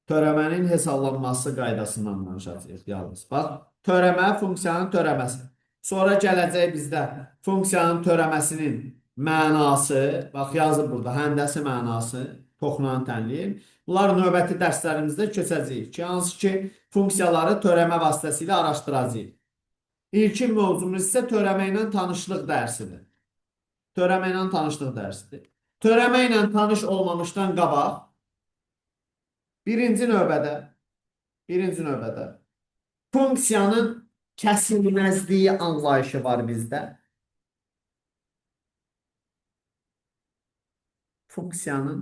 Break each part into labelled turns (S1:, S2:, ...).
S1: Törəmənin hesablanması qaydasından danışacağıq yalnız. Bax, törəmə funksiyanın törəməsi. Sonra gələcək bizdə funksiyanın törəməsinin mənası, bax yazıb burada, həndəsi mənası, toxunan tənliyim. Bunlar növbəti dərslərimizdə keçəcəyik ki, hansı ki, funksiyaları törəmə vasitəsilə araşdıracağıq. İlkin mövzumuz isə törəmə ilə tanışlıq dərsidir. Törəmə ilə tanışlıq dərsidir. Törəmə ilə tanış olmamışdan qabaq birinci növbədə funksiyanın kəsilməzliyi anlayışı var bizdə. Funksiyanın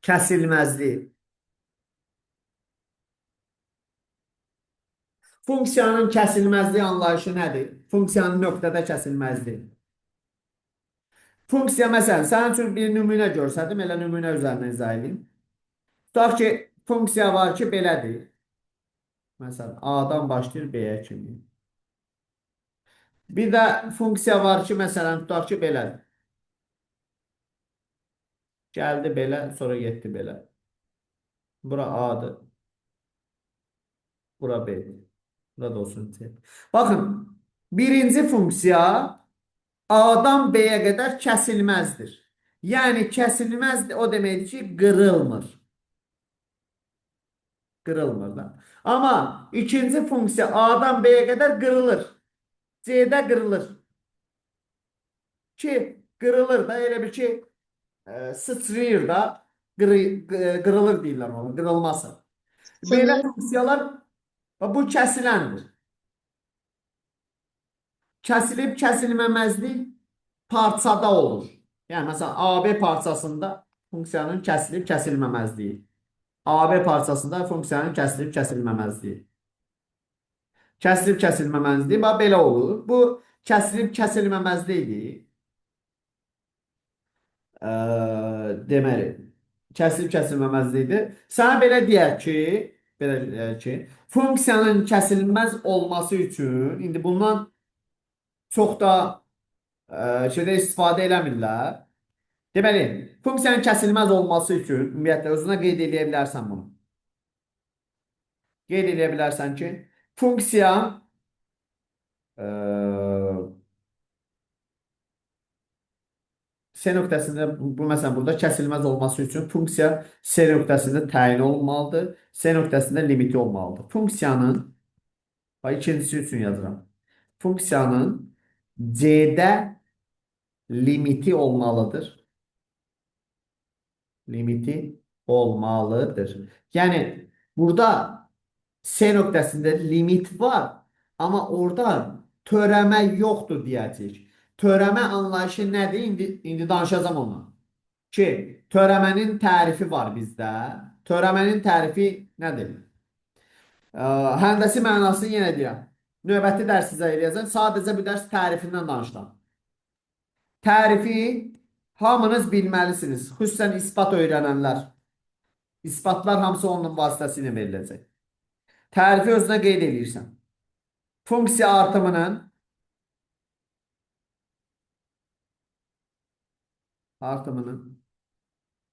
S1: kəsilməzliyi. Funksiyanın kəsilməzliyi anlayışı nədir? Funksiyanın nöqtədə kəsilməzliyi. Funksiya məsələn, sənin üçün bir nümunə göstərdim, elə nümunə üzərindən izah edeyim. Tutaq ki, funksiya var ki, belədir. Məsələn, A-dan başlayır B-yə kimi. Bir də funksiya var ki, məsələn, tutaq ki, belədir. Gəldi belə, sonra getdi belə. Bura A-dır. Bura B-dir. Bura da olsun C. Baxın, birinci funksiya A-dan B-yə qədər kəsilməzdir. Yəni kəsilməzdir o deməkdir ki, qırılmır. Qırılmır da. Amma ikinci funksiya A-dan B-yə qədər qırılır. C-də qırılır. Ki, qırılır da, elə bir ki, sıçrayır da, qırılır deyirlər ona, qırılması. Belə funksiyalar, bu kəsiləndir. Kəsilib kəsilməməzlik parçada olur. Yəni, məsələn, AB parçasında funksiyanın kəsilib kəsilməməzliyi. AB parçasında funksiyanın kəsilib kəsilməməzliyi. Kəsilib kəsilməməzliyi, bax, belə olur. Bu, kəsilib kəsilməməzlikdir. Deməli, kəsilib kəsilməməzlikdir. Sənə belə deyək ki, funksiyanın kəsilməz olması üçün, indi bundan çox da şeydə istifadə eləmirlər. Deməli, funksiyanın kəsilməz olması üçün, ümumiyyətlə, özünə qeyd eləyə bilərsən bunu. Qeyd eləyə bilərsən ki, funksiya C nöqtəsində, bu məsələn, burada kəsilməz olması üçün funksiya C nöqtəsində təyin olunmalıdır. C nöqtəsində limiti olmalıdır. Funksiyanın, bax, ikincisi üçün yazıram. Funksiyanın C-də limiti olmalıdır. Limiti olmalıdır. Yəni, burada C nöqtəsində limit var, amma orada törəmə yoxdur deyəcəyik. Törəmə anlayışı nədir? İndi danışacağam ondan. Ki, törəmənin tərifi var bizdə. Törəmənin tərifi nədir? Həndəsi mənasını yenə deyirəm. Növbəti dərs sizə eləyəcəm. Sadəcə bu dərs tərifindən danışıram. Tərifi hamınız bilməlisiniz. Xüsusən isbat öyrənənlər. İsbatlar hamısı onun vasitəsilə veriləcək. Tərifi özünə qeyd eləyirsən. Funksiya artımının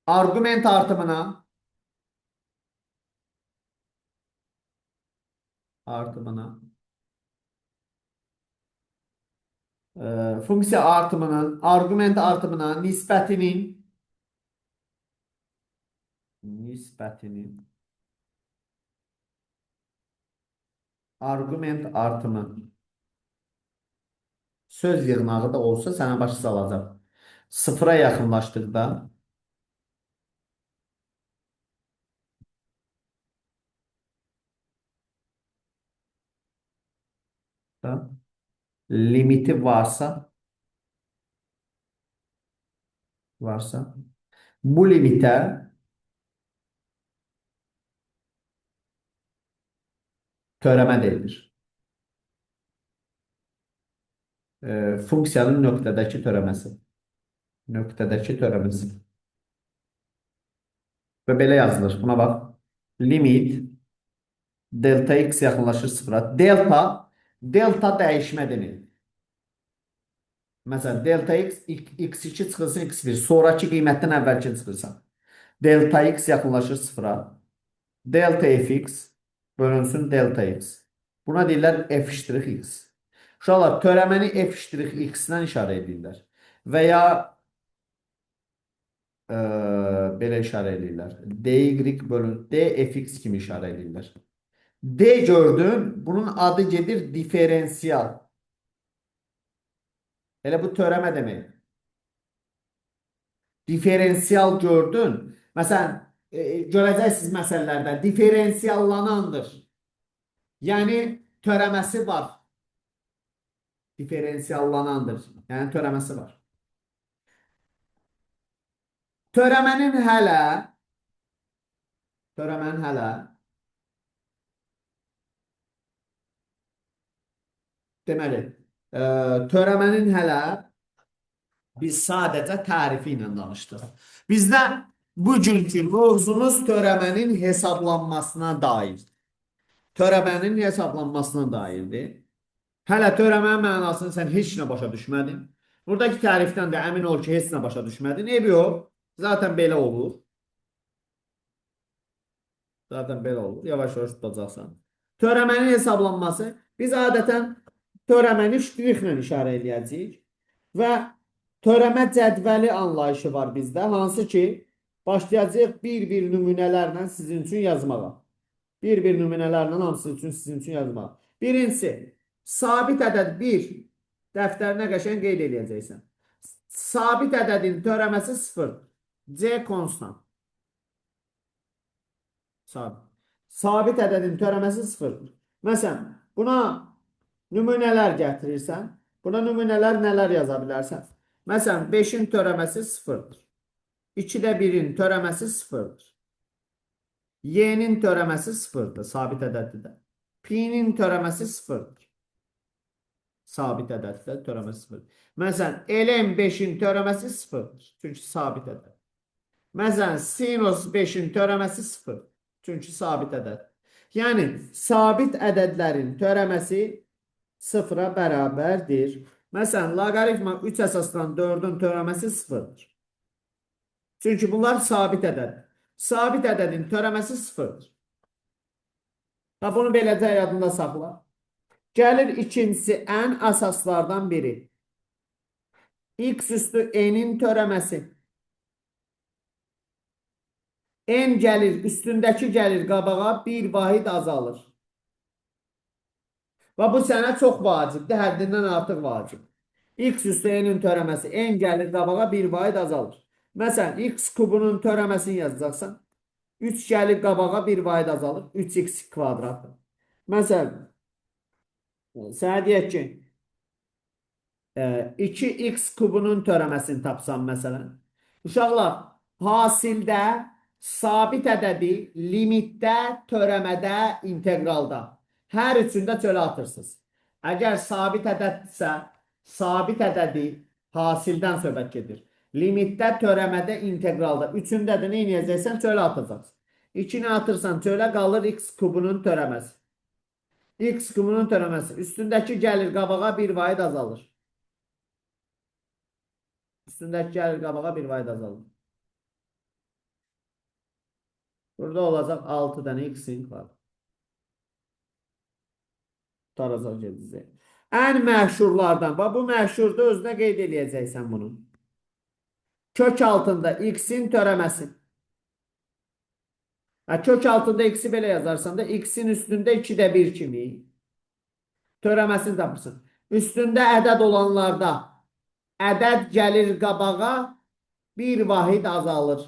S1: argument artımına funksiya artımının argument artımına nisbətinin argument artımı söz yığınağı da olsa sənə başa salacaq. Sıfıra yaxınlaşdıqda limiti varsa bu limitə törəmə deyilir. Funksiyanın nöqtədəki törəməsi. Nöqtədəki törəməsi. Və belə yazılır. Buna bax. Limit delta x yaxınlaşır sıfıra. Delta dəyişmə demək. Məsələn, delta x, x2 çıxılsın x1. Sonrakı qiymətdən əvvəlki çıxırsan. Delta x yaxınlaşır sıfıra. Delta fx bölünsün delta x. Buna deyirlər f ştrix x. Uşaqlar, törəməni f ştrix x-lə işarə edirlər. Və ya belə işarə edirlər. Dy bölün dfx kimi işarə edirlər. D gördün, bunun adı gedir diferensiyal. Elə bu törəmə demək. Diferensiyal gördün. Məsələn, görəcəksiniz məsələlərdə diferensiyallanandır. Yəni törəməsi var. Diferensiyallanandır. Yəni törəməsi var. Törəmənin hələ deməli, törəmənin hələ biz sadəcə tərifi ilə danışdıq. Bizdə bugünkü mövzumuz törəmənin hesablanmasına dair. Törəmənin hesablanmasına dairdir. Hələ törəmənin mənasını sən heç nə başa düşmədin. Buradakı tərifdən də əmin ol ki, heç nə başa düşmədin. Eybi yox. Zaten belə olur. Zaten belə olur. Yavaş-yavaş tutacaqsan. Törəmənin hesablanması. Biz adətən törəməni ştrixlə işarə eləyəcəyik. Və törəmə cədvəli anlayışı var bizdə. Hansı ki, başlayacağıq bir-bir nümunələrlə sizin üçün yazmağa. Bir-bir nümunələrlə hamısı üçün sizin üçün yazmağa. Birincisi, sabit ədəd 1 dəftərinə qəşəng qeyd eləyəcəksən. Sabit ədədin törəməsi 0. C konstant. Sabit. Sabit ədədin törəməsi 0-dır. Məsələn, buna nümunələr gətirirsən. Buna nümunələr nələr yaza bilərsən? Məsələn, 5-in törəməsi 0-dır. 2-də 1-in törəməsi 0-dır. Y-nin törəməsi 0-dır, sabit ədəddir də. Pi-nin törəməsi 0-dır. Sabit ədəddir də, törəməsi 0-dır. Məsələn, ln 5-in törəməsi 0-dır. Çünki sabit ədəd. Məsələn, sinus 5-in törəməsi 0. Çünki sabit ədəd. Yəni, sabit ədədlərin törəməsi 0-a bərabərdir. Məsələn, loqaritma 3 əsasdan 4-ün törəməsi 0-dır. Çünki bunlar sabit ədəd. Sabit ədədin törəməsi 0-dır. Ha, bunu beləcə yadında saxla. Gəlir ikincisi ən əsaslardan biri. X üstü n-in törəməsi. N gəlir, üstündəki gəlir qabağa, bir vahid azalır. Və bu sənə çox vacibdir, həddindən artıq vacib. X üstü n-in törəməsi, n gəlir qabağa, bir vahid azalır. Məsələn, x kubunun törəməsini yazacaqsan. 3 gəlir qabağa, bir vahid azalır. 3x kvadratdır. Məsələn, sənə deyək ki, 2x kubunun törəməsini tapsan məsələn. Uşaqlar, hasildə sabit ədədi limitdə, törəmədə, inteqralda. Hər üçündə çölə atırsınız. Əgər sabit ədəddirsə, sabit ədədi hasildən söhbət gedir. Limitdə, törəmədə, inteqralda. Üçündə də nə edəcəksən? Çölə atacaqsın. 2-ni atırsan çölə qalır x kubunun törəməsi. X kubunun törəməsi. Üstündəki gəlir qabağa, bir vahid azalır. Üstündəki gəlir qabağa, bir vahid azalır. Burada olacaq 6 dənə x-in kvadratı. Qutaracaq gedəcək. Ən məşhurlardan, bax bu məşhurda özünə qeyd eləyəcəksən bunu. Kök altında x-in törəməsi. Ha, kök altında x-i belə yazarsan da x-in üstündə 2-də 1 kimi törəməsini tapırsın. Üstündə ədəd olanlarda ədəd gəlir qabağa, bir vahid azalır.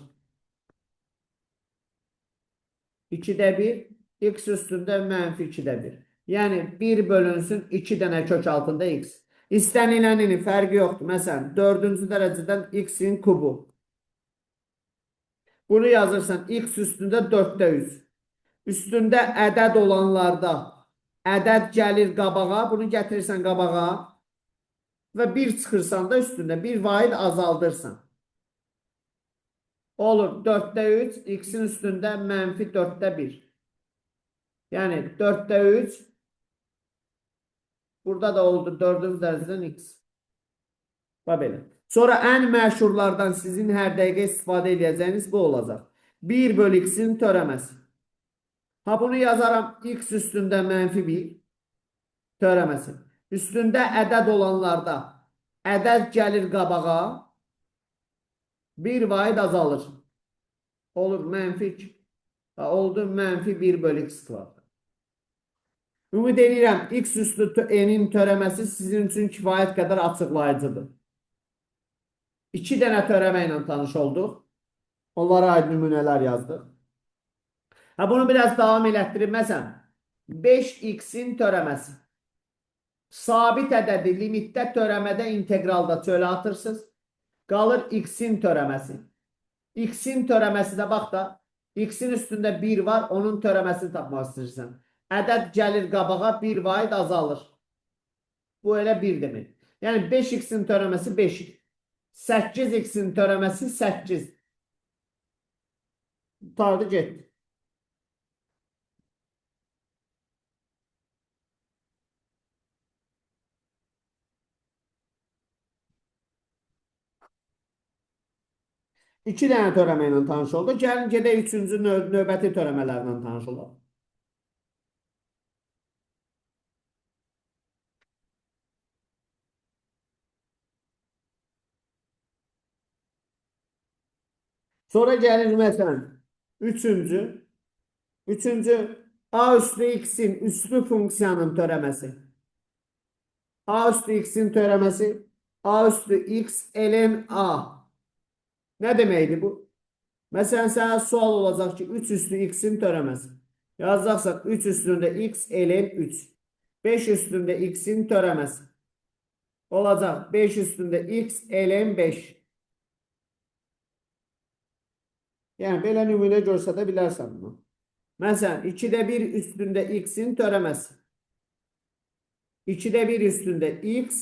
S1: 2-də 1, x üstündə mənfi 2-də 1. Yəni 1 bölünsün 2 dənə kök altında x. İstəniləninin fərqi yoxdur. Məsələn, 4-cü dərəcədən x-in kubu. Bunu yazırsan x üstündə 4-də 3. Üstündə ədəd olanlarda ədəd gəlir qabağa, bunu gətirirsən qabağa və 1 çıxırsan da üstündə bir vahid azaldırsan. Olur 4-də 3, x-in üstündə mənfi 4-də 1. Yəni 4-də 3, burada da oldu 4-cü dərəcədən x. Bax belə. Sonra ən məşhurlardan sizin hər dəqiqə istifadə edəcəyiniz bu olacaq. 1 bölü x-in törəməsi. Ha, bunu yazaram x üstündə mənfi 1 törəməsi. Üstündə ədəd olanlarda ədəd gəlir qabağa, 1 vahid azalır. Olur mənfi 2. Ha, oldu mənfi 1 bölü x kvadrat. Ümid edirəm, x üstü n-in törəməsi sizin üçün kifayət qədər açıqlayıcıdır. 2 dənə törəmə ilə tanış olduq. Onlara aid nümunələr yazdıq. Ha, bunu biraz davam elətdirib. Məsələn, 5x-in törəməsi. Sabit ədədi limitdə törəmədə inteqralda çölə atırsınız. Qalır x-in törəməsi. X-in törəməsi də bax da, x-in üstündə 1 var, onun törəməsini tapmaq istəyirsən. Ədəd gəlir qabağa, 1 vahid azalır. Bu elə 1 demək. Yəni 5x-in törəməsi 5. 8x-in törəməsi 8. Tutardı, getdi. İki dənə törəmə ilə tanış olduq. Gəlin gedək üçüncü növbəti törəmələrlə tanış olaq. Sonra gəlir məsələn üçüncü. Üçüncü A üstü x-in üslü funksiyanın törəməsi. A üstü x-in törəməsi A üstü x ln A. Nə deməkdir bu? Məsələn, sənə sual olacaq ki, 3 üstü x-in törəməsi. Yazacaqsan 3 üstündə x ln 3. 5 üstündə x-in törəməsi. Olacaq 5 üstündə x ln 5. Yəni, belə nümunə göstərə bilərsən bunu. Məsələn, 2-də 1 üstündə x-in törəməsi. 2-də 1 üstündə x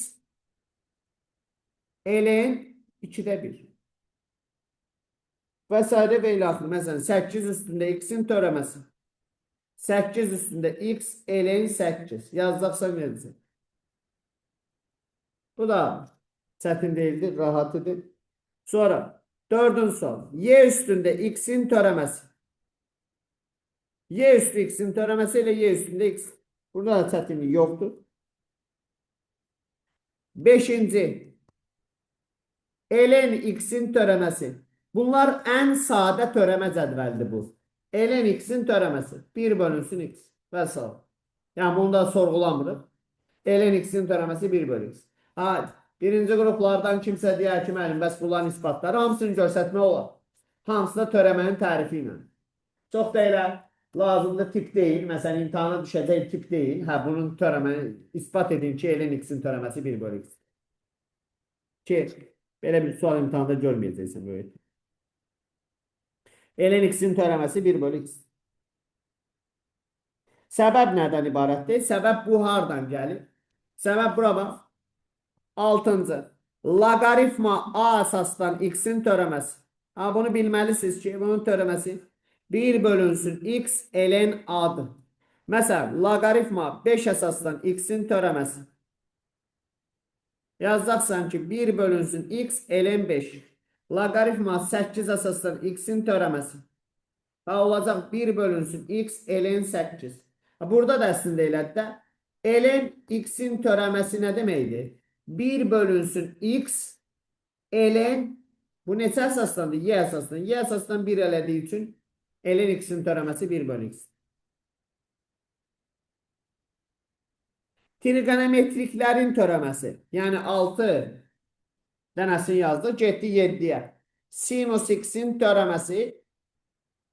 S1: ln 2-də 1. Və sairə və ilaxır. Məsələn, 8 üstündə x-in törəməsi. 8 üstündə x ln 8. Yazacaqsan verirsən. Bu da çətin deyildir, rahat edir. Sonra, dördüncü sual. Y üstündə x-in törəməsi. Y üstü x-in törəməsi ilə y üstündə x. Burada da çətinlik yoxdur. Beşinci. Ln x-in törəməsi. Bunlar ən sadə törəmə cədvəlidir bu. Ln x-in törəməsi. 1 bölünsün x. Və s. Yəni, bunu da sorğulamırıq. Ln x-in törəməsi 1 bölü x. Ha, birinci qruplardan kimsə deyər ki, müəllim, bəs bunların isbatları hamısını göstərmək olar. Hamısı da törəmənin tərifi ilə. Çox da elə lazımlı tip deyil. Məsələn, imtahana düşəcək tip deyil. Hə, bunun törəməni isbat edin ki, ln x-in törəməsi 1 bölü x. Ki, belə bir sual imtahanda görməyəcəksən böyük. Ln x-in törəməsi 1 bölü x. Səbəb nədən ibarətdir? Səbəb bu hardan gəlir? Səbəb bura bax. Altıncı. Loqaritma A əsasdan x-in törəməsi. Ha, bunu bilməlisiniz ki, bunun törəməsi 1 bölünsün x ln A-dır. Məsələn, loqaritma 5 əsasdan x-in törəməsi. Yazacaqsan ki, 1 bölünsün x ln 5. Loqaritma 8 əsasdan x-in törəməsi. Ha, olacaq 1 bölünsün x ln 8. Ha, burada da əslində elədir də. Ln x-in törəməsi nə deməkdir? 1 bölünsün x ln, bu neçə əsasdandır? Y əsasdan. Y əsasdan 1 elədiyi üçün ln x-in törəməsi 1 bölü x. Trigonometriklərin törəməsi. Yəni 6 dənəsini yazdıq. Getdi 7-yə. Sinus x-in törəməsi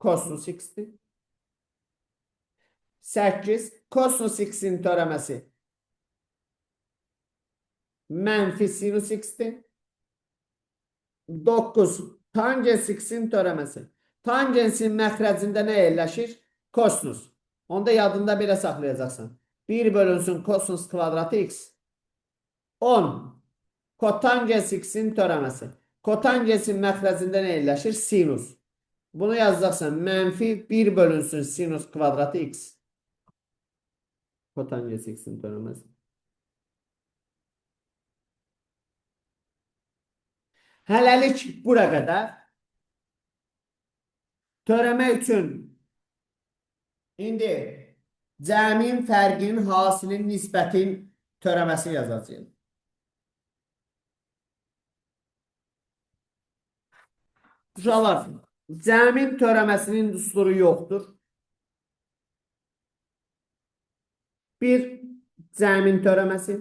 S1: kosinus x-dir. 8. Kosinus x-in törəməsi mənfi sinus x-dir. 9. Tangens x-in törəməsi. Tangensin məxrəcində nə yerləşir? Kosinus. Onda yadında belə saxlayacaqsan. 1 bölünsün kosinus kvadratı x. 10. Kotangens x-in törəməsi. Kotangensin məxrəcində nə yerləşir? Sinus. Bunu yazacaqsan. Mənfi 1 bölünsün sinus kvadratı x. Kotangens x-in törəməsi. Hələlik bura qədər. Törəmə üçün indi cəmin, fərqin, hasilin, nisbətin törəməsini yazacağıq. Uşaqlar, cəmin törəməsinin düsturu yoxdur. Bir, cəmin törəməsi.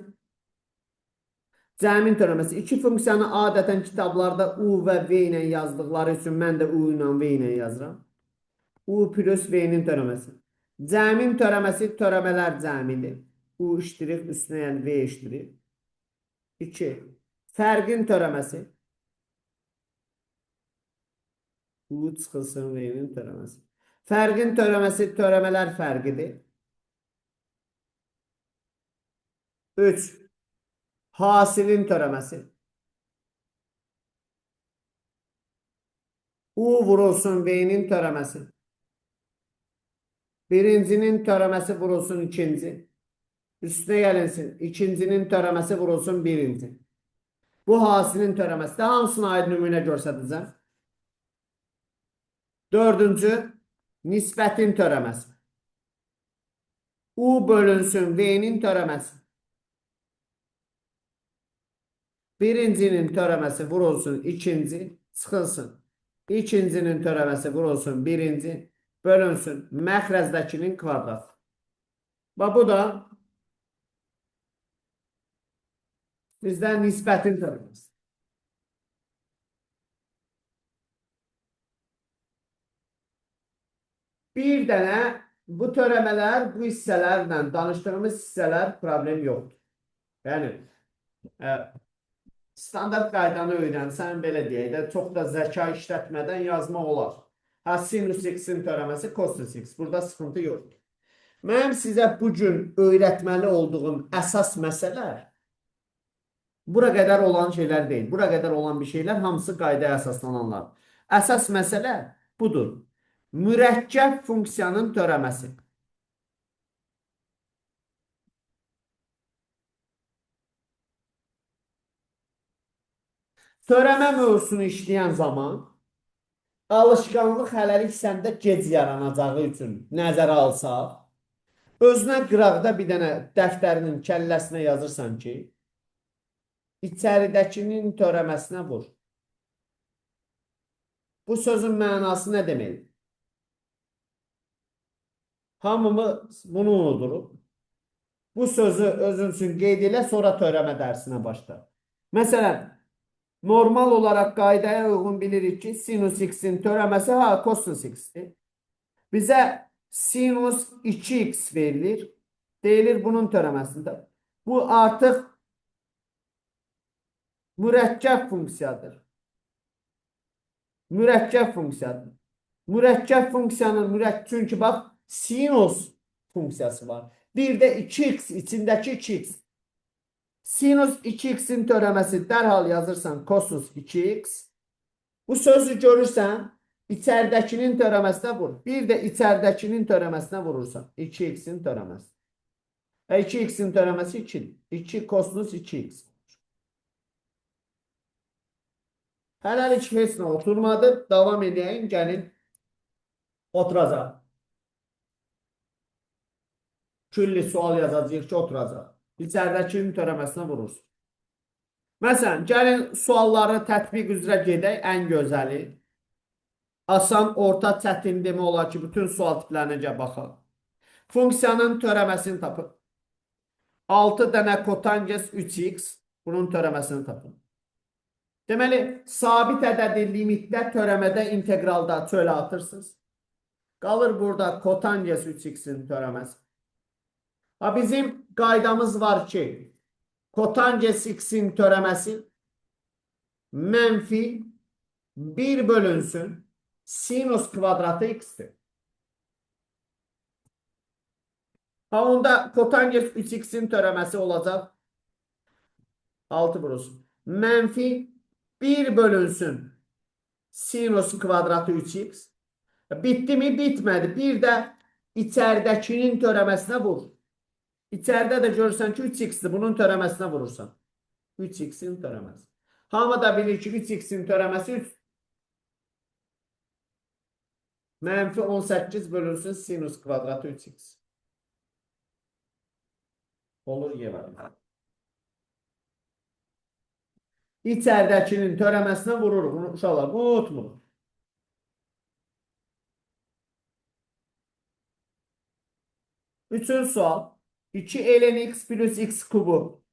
S1: Cəmin törəməsi. İki funksiyanı adətən kitablarda U və V ilə yazdıqları üçün mən də U ilə V ilə yazıram. U plus V-nin törəməsi. Cəmin törəməsi törəmələr cəmidir. U iştirik, üstünə yəni V iştirik. 2. Fərqin törəməsi. U çıxılsın V-nin törəməsi. Fərqin törəməsi törəmələr fərqidir. 3. Hasilin törəməsi. U vurulsun V-nin törəməsi. Birincinin törəməsi vurulsun ikinci. Üstünə gəlinsin. İkincinin törəməsi vurulsun birinci. Bu hasilin törəməsidir. Hamısına aid nümunə göstərəcəm. Dördüncü, nisbətin törəməsi. U bölünsün V-nin törəməsi. Birincinin törəməsi vurulsun ikinci, çıxılsın. İkincinin törəməsi vurulsun birinci, bölünsün məxrəzdəkinin kvadratı. Və bu da bizdə nisbətin törəməsi. Bir dənə bu törəmələr, bu hissələrlə danışdığımız hissələr problem yoxdur. Yəni, standart qaydanı öyrənsən, belə deyək də, çox da zəka işlətmədən yazmaq olar. Ha, sinus x-in törəməsi kosinus x. Burada sıxıntı yoxdur. Mənim sizə bugün öyrətməli olduğum əsas məsələ bura qədər olan şeylər deyil. Bura qədər olan bir şeylər hamısı qaydaya əsaslananlar. Əsas məsələ budur. Mürəkkəb funksiyanın törəməsi. Törəmə mövzusunu işləyən zaman alışqanlıq hələlik səndə gec yaranacağı üçün nəzərə alsaq, özünə qıraqda bir dənə dəftərinin kəlləsinə yazırsan ki, içəridəkinin törəməsinə vur. Bu sözün mənası nə deməkdir? Hamımız bunu unuduruq. Bu sözü özün üçün qeyd elə, sonra törəmə dərsinə başla. Məsələn, normal olaraq qaydaya uyğun bilirik ki, sinus x-in törəməsi ha, kosinus x-dir. Bizə sinus 2x verilir. Deyilir bunun törəməsində. Bu artıq mürəkkəb funksiyadır. Mürəkkəb funksiyadır. Mürəkkəb funksiyanın çünki bax sinus funksiyası var. Bir də 2x içindəki 2x. Sinus 2x-in törəməsi dərhal yazırsan kosinus 2x. Bu sözü görürsən, içəridəkinin törəməsinə vur. Bir də içəridəkinin törəməsinə vurursan. 2x-in törəməsi. 2x-in törəməsi 2-dir. 2 kosinus 2x. Hələlik heç nə oturmadı. Davam edəyim. Gəlin oturacaq. Külli sual yazacağıq ki, oturacaq. İçəridəkinin törəməsinə vurursun. Məsələn, gəlin sualları tətbiq üzrə gedək. Ən gözəli. Asan, orta, çətin demək olar ki, bütün sual tiplərinə gəl baxaq. Funksiyanın törəməsini tapın. 6 dənə kotangens 3x. Bunun törəməsini tapın. Deməli, sabit ədədi limitdə, törəmədə, inteqralda çölə atırsınız. Qalır burada kotangens 3x-in törəməsi. Ha, bizim qaydamız var ki, kotangens x-in törəməsi mənfi 1 bölünsün sinus kvadratı x-dir. Ha, onda kotangens 3x-in törəməsi olacaq 6 vurulsun. Mənfi 1 bölünsün sinus kvadratı 3x. Bitti mi? Bitmədi. Bir də içəridəkinin törəməsinə vur. İçəridə də görürsən ki 3x-dir. Bunun törəməsinə vurursan. 3x-in törəməsi. Hamı da bilir ki 3x-in törəməsi 3. Mənfi 18 bölünsün sinus kvadratı 3x. Olur Y variantı. İçəridəkinin törəməsinə vururuq. Bunu uşaqlar, bunu unutmuruq. Üçüncü sual. 2 ln x plus x kubu.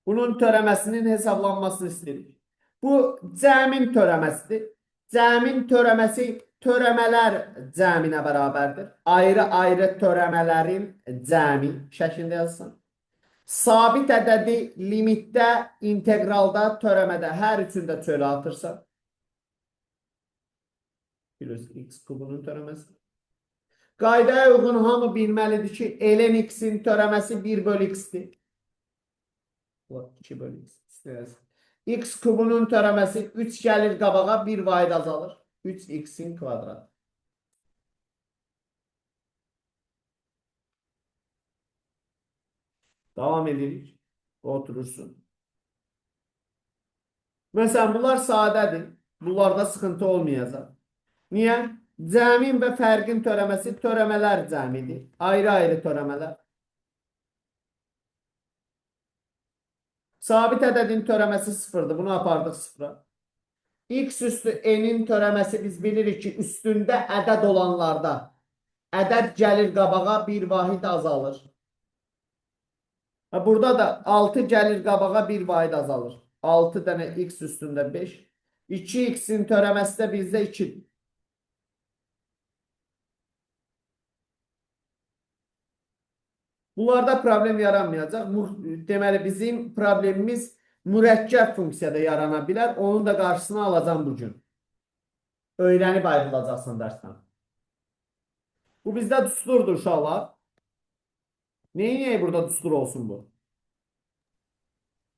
S1: Bunun törəməsinin hesablanmasını istəyirik. Bu cəmin törəməsidir. Cəmin törəməsi törəmələr cəminə bərabərdir. Ayrı-ayrı törəmələrin cəmi şəklində yazsan. Sabit ədədi limitdə, inteqralda, törəmədə hər üçündə çölə atırsan. Plus x kubunun törəməsi. Qaydaya uyğun hamı bilməlidir ki, ln x-in törəməsi 1 bölü x-dir. 2 bölü x. İstəyirsən. X kubunun törəməsi 3 gəlir qabağa, 1 vahid azalır. 3x-in kvadratı. Davam edirik. Oturursun. Məsələn, bunlar sadədir. Bunlarda sıxıntı olmayacaq. Niyə? Cəmin və fərqin törəməsi törəmələr cəmidir. Ayrı-ayrı törəmələr. Sabit ədədin törəməsi sıfırdır. Bunu apardıq sıfıra. X üstü n-in törəməsi biz bilirik ki, üstündə ədəd olanlarda ədəd gəlir qabağa, bir vahid azalır. Burada da 6 gəlir qabağa, bir vahid azalır. 6 dənə x üstündə 5. 2x-in törəməsi də bizdə 2-dir. Bunlarda problem yaranmayacaq. Deməli, bizim problemimiz mürəkkəb funksiyada yarana bilər. Onun da qarşısını alacağam bugün. Öyrənib ayrılacaqsın dərsdən. Bu bizdə düsturdur uşaqlar. Neyniyək burada düstur olsun bu?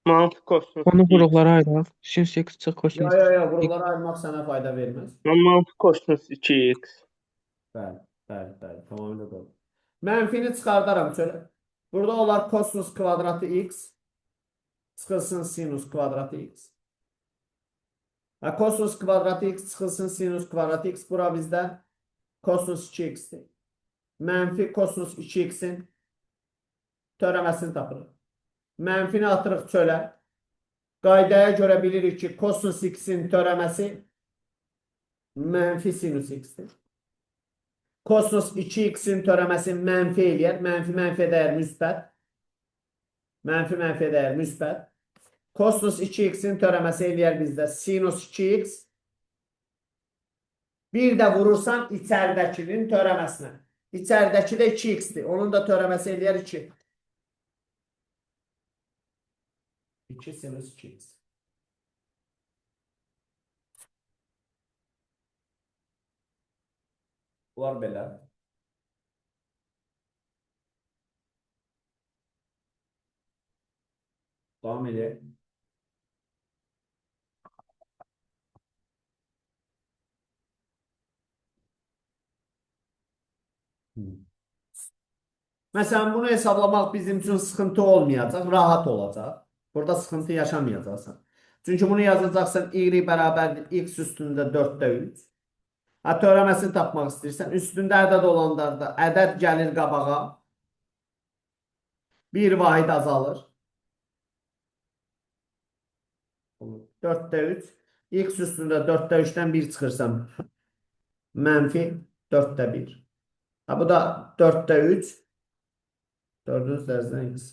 S2: Manfi kosinus
S3: Onu
S2: x.
S3: vuruqlara ayıraq. Sinus x çıx
S1: Ya
S3: kosinus
S1: ya ya vuruqlara ayırmaq sənə fayda verməz.
S2: Manfi kosinus 2x.
S1: Bəli, bəli, bəli, tamamilə doğru. Mənfini çıxardaram çölə. Burada olar kosinus kvadratı x çıxılsın sinus kvadratı x. Və kosinus kvadratı x çıxılsın sinus kvadratı x. Bura bizdə kosinus 2x-dir. Mənfi kosinus 2x-in törəməsini tapırıq. Mənfini atırıq çölə. Qaydaya görə bilirik ki, kosinus x-in törəməsi mənfi sinus x-dir. Kosinus 2x-in törəməsi mənfi eləyər. Mənfi mənfiyə dəyər müsbət. Mənfi mənfiyə dəyər müsbət. Kosinus 2x-in törəməsi eləyər bizdə sinus 2x. Bir də vurursan içəridəkinin törəməsinə. İçəridəki də 2x-dir. Onun da törəməsi eləyər 2. 2 sinus 2x. Bunlar belə. Davam edək. Məsələn, bunu hesablamaq bizim üçün sıxıntı olmayacaq, rahat olacaq. Burada sıxıntı yaşamayacaqsan. Çünki bunu yazacaqsan y bərabərdir x üstündə 4-də 3. Ha, törəməsini tapmaq istəyirsən. Üstündə ədəd olanlarda ədəd gəlir qabağa. Bir vahid azalır. 4-də 3. X üstündə 4-də 3-dən 1 çıxırsam mənfi 4-də 1. Ha, bu da 4-də 3. 4-ün dərəcədən x.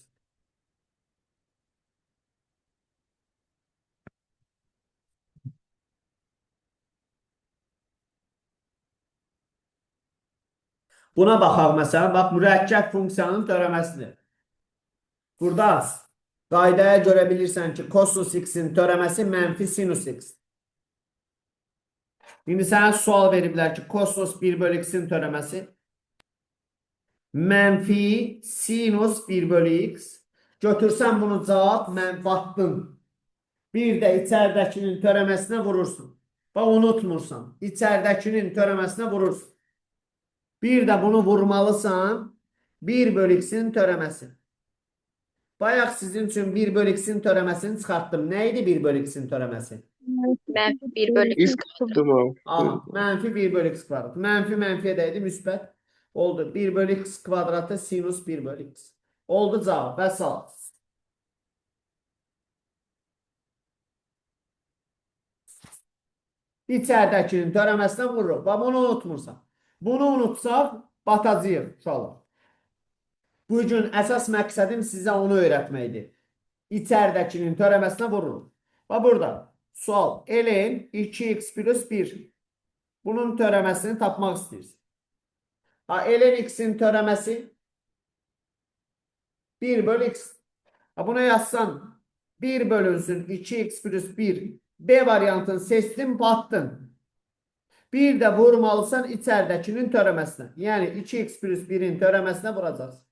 S1: Buna baxaq məsələn. Bax, mürəkkəb funksiyanın törəməsidir. Burada qaydaya görə bilirsən ki, kosinus x-in törəməsi mənfi sinus x. İndi sənə sual veriblər ki, kosinus 1 bölü x-in törəməsi mənfi sinus 1 bölü x. Götürsən bunu cavab, mən batdın. Bir də içəridəkinin törəməsinə vurursun. Bax, unutmursan. İçəridəkinin törəməsinə vurursun. Bir də bunu vurmalısan. 1 bölü x-in törəməsi. Bayaq sizin üçün 1 bölü x-in törəməsini çıxartdım. Nə idi 1 bölü x-in törəməsi?
S4: Mənfi 1 bölü x
S2: X
S4: kvadrat.
S1: Aha, mənfi 1 bölü x kvadrat. Mənfi mənfiyə dəydi, müsbət oldu. 1 bölü x kvadratı sinus 1 bölü x. Oldu cavab. Vəssalam. İçəridəkinin törəməsinə vururuq. Bax, bunu unutmursan. Bunu unutsaq, batacağıq uşaqlar. Bu gün əsas məqsədim sizə onu öyrətməkdir. İçəridəkinin törəməsinə vururuq. Bax, burada sual. Ln 2x plus 1. Bunun törəməsini tapmaq istəyirsən. Ha, ln x-in törəməsi 1 bölü x. Ha, buna yazsan 1 bölünsün 2x plus 1. B variantını seçtin, batdın. Bir də vurmalısan içəridəkinin törəməsinə. Yəni 2x plus 1-in törəməsinə vuracaqsın.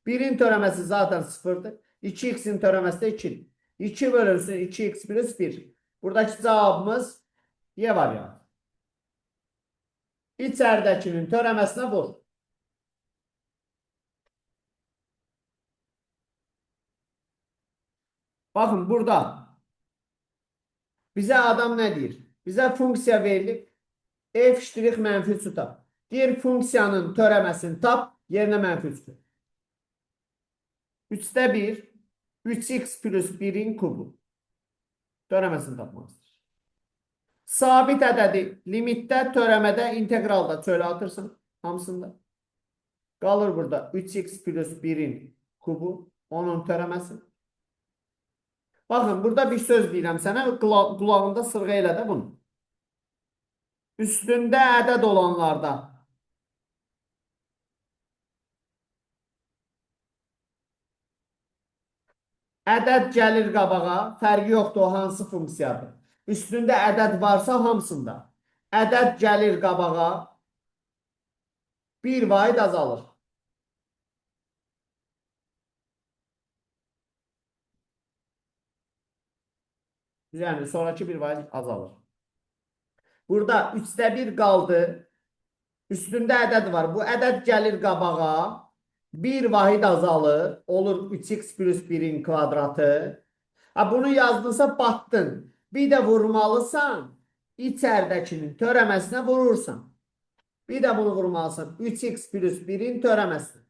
S1: 1-in törəməsi zaten 0-dır. 2x-in törəməsi də 2-dir. 2 bölünsün 2x plus 1. Buradakı cavabımız Y variantı. İçəridəkinin törəməsinə vur. Baxın burada bizə adam nə deyir? Bizə funksiya verilib. F ştrix mənfi 3 tap. Deyir funksiyanın törəməsini tap, yerinə mənfi 3 koy. 3-də 1, 3x plus 1-in kubu. Törəməsini tapmaq istəyir. Sabit ədədi limitdə, törəmədə, inteqralda çölə atırsan hamısında. Qalır burada 3x plus 1-in kubu, onun törəməsi. Baxın, burada bir söz deyirəm sənə, qulağında sırğa elə də bunu. Üstündə ədəd olanlarda ədəd gəlir qabağa, fərqi yoxdur o hansı funksiyadır. Üstündə ədəd varsa hamısında. Ədəd gəlir qabağa, bir vahid azalır. Yəni sonraki bir vahid azalır. Burada 3-də 1 qaldı. Üstündə ədəd var. Bu ədəd gəlir qabağa. Bir vahid azalır. Olur 3x plus 1-in kvadratı. Ha, bunu yazdınsa batdın. Bir də vurmalısan. İçəridəkinin törəməsinə vurursan. Bir də bunu vurmalısan. 3x plus 1-in törəməsinə.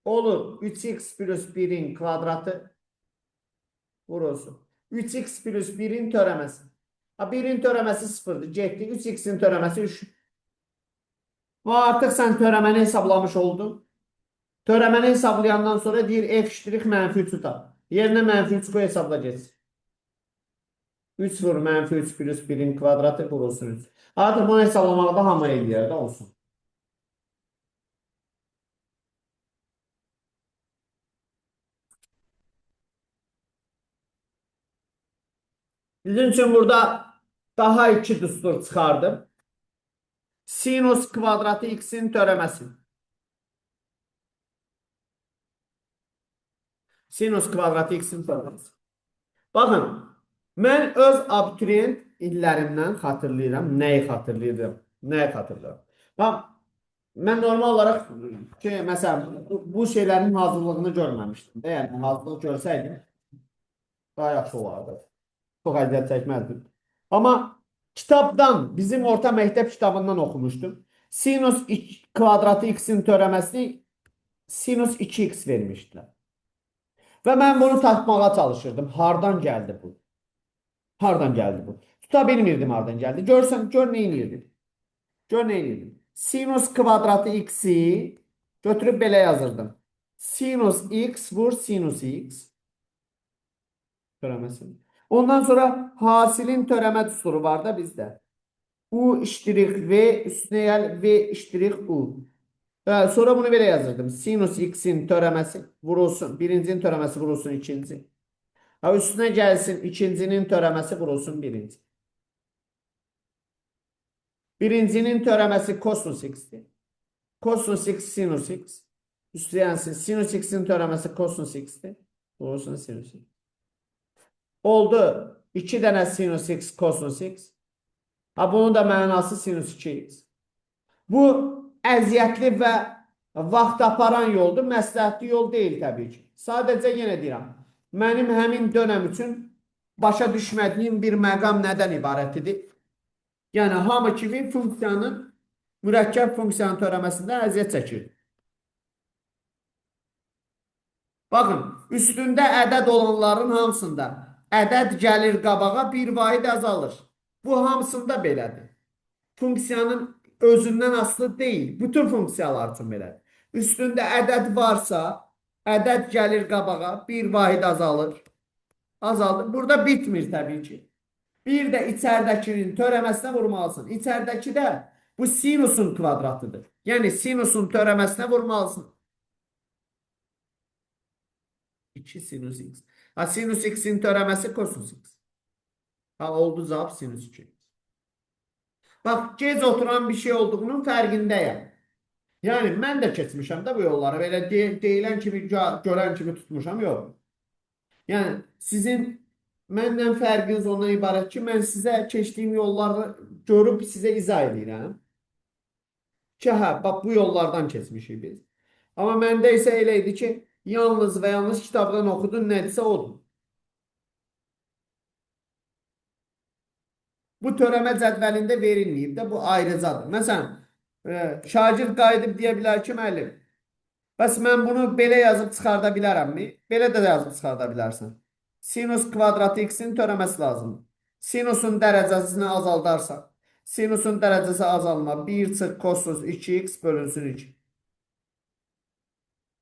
S1: Olur 3x plus 1-in kvadratı. Vurulsun. 3x plus 1-in törəməsi. Ha, 1-in törəməsi 0-dır. Getdi. 3x-in törəməsi 3. Və artıq sən törəməni hesablamış oldun. Törəməni hesablayandan sonra deyir f ştrix mənfi 3-ü tap. Yerinə mənfi 3 qoy hesabla getsin. 3 vur mənfi 3 plus 1-in kvadratı vurulsun 3. Artıq bunu hesablamaqda hamı eləyər də olsun. Bizim üçün burada daha iki düstur çıxardım. Sinus kvadratı x-in törəməsi. Sinus kvadratı x-in törəməsi. Baxın, mən öz abituriyent illərimdən xatırlayıram. Nəyi xatırlayıram? Nəyi xatırlayıram? Bax, mən normal olaraq ki, məsələn, bu şeylərin hazırlığını görməmişdim. Yəni, hazırlıq görsəydim, daha yaxşı olardı. Çox əziyyət çəkməzdim. Amma kitabdan, bizim orta məktəb kitabından oxumuşdum. Sinus kvadratı x-in törəməsini sinus 2x vermişdilər. Və mən bunu tapmağa çalışırdım. Hardan gəldi bu? Hardan gəldi bu? Tuta bilmirdim hardan gəldi. Görsən, gör nə eləyirdim. Gör nə eləyirdim. Sinus kvadratı x-i götürüb belə yazırdım. Sinus x vur sinus x törəməsini. Ondan sonra hasilin törəmə düsturu var da bizdə. U ştrix V üstünə gəl V ştrix U. Sonra bunu belə yazırdım. Sinus x-in törəməsi vurulsun. Birincinin törəməsi vurulsun ikinci. Ha, üstünə gəlsin ikincinin törəməsi vurulsun birinci. Birincinin törəməsi kosinus x-dir. Kosinus x sinus x. Üstünə gəlsin sinus x-in törəməsi kosinus x-dir. Vurulsun sinus x. Oldu 2 dənə sinus x kosinus x. Ha, bunun da mənası sinus 2x. Bu əziyyətli və vaxt aparan yoldur. Məsləhətli yol deyil təbii ki. Sadəcə yenə deyirəm. Mənim həmin dönəm üçün başa düşmədiyim bir məqam nədən ibarət idi? Yəni hamı kimi funksiyanın, mürəkkəb funksiyanın törəməsində əziyyət çəkir. Baxın, üstündə ədəd olanların hamısında ədəd gəlir qabağa, bir vahid azalır. Bu hamısında belədir. Funksiyanın özündən asılı deyil. Bütün funksiyalar üçün belədir. Üstündə ədəd varsa, ədəd gəlir qabağa, bir vahid azalır. Azalır. Burada bitmir təbii ki. Bir də içəridəkinin törəməsinə vurmalısın. İçəridəki də bu sinusun kvadratıdır. Yəni sinusun törəməsinə vurmalısın. 2 sinus x. Ha, sinus x-in törəməsi kosinus x. Ha, oldu cavab sinus 2. Bax, gec oturan bir şey olduğunun fərqindəyəm. Yəni, mən də keçmişəm də bu yolları. Belə deyilən kimi, görən kimi tutmuşam, yox. Yəni, sizin məndən fərqiniz ondan ibarət ki, mən sizə keçdiyim yolları görüb sizə izah edirəm. Ki, hə, bax, bu yollardan keçmişik biz. Amma məndə isə elə idi ki, yalnız və yalnız kitabdan oxudun, nədirsə odur. Bu törəmə cədvəlində verilməyib də, bu ayrıcadır. Məsələn, şagird qayıdıb deyə bilər ki, müəllim, bəs mən bunu belə yazıb çıxarda bilərəmmi? Belə də yazıb çıxarda bilərsən. Sinus kvadratı x-in törəməsi lazımdır. Sinusun dərəcəsini azaldarsan, sinusun dərəcəsi azalma 1 çıx kosinus 2x bölünsün 2.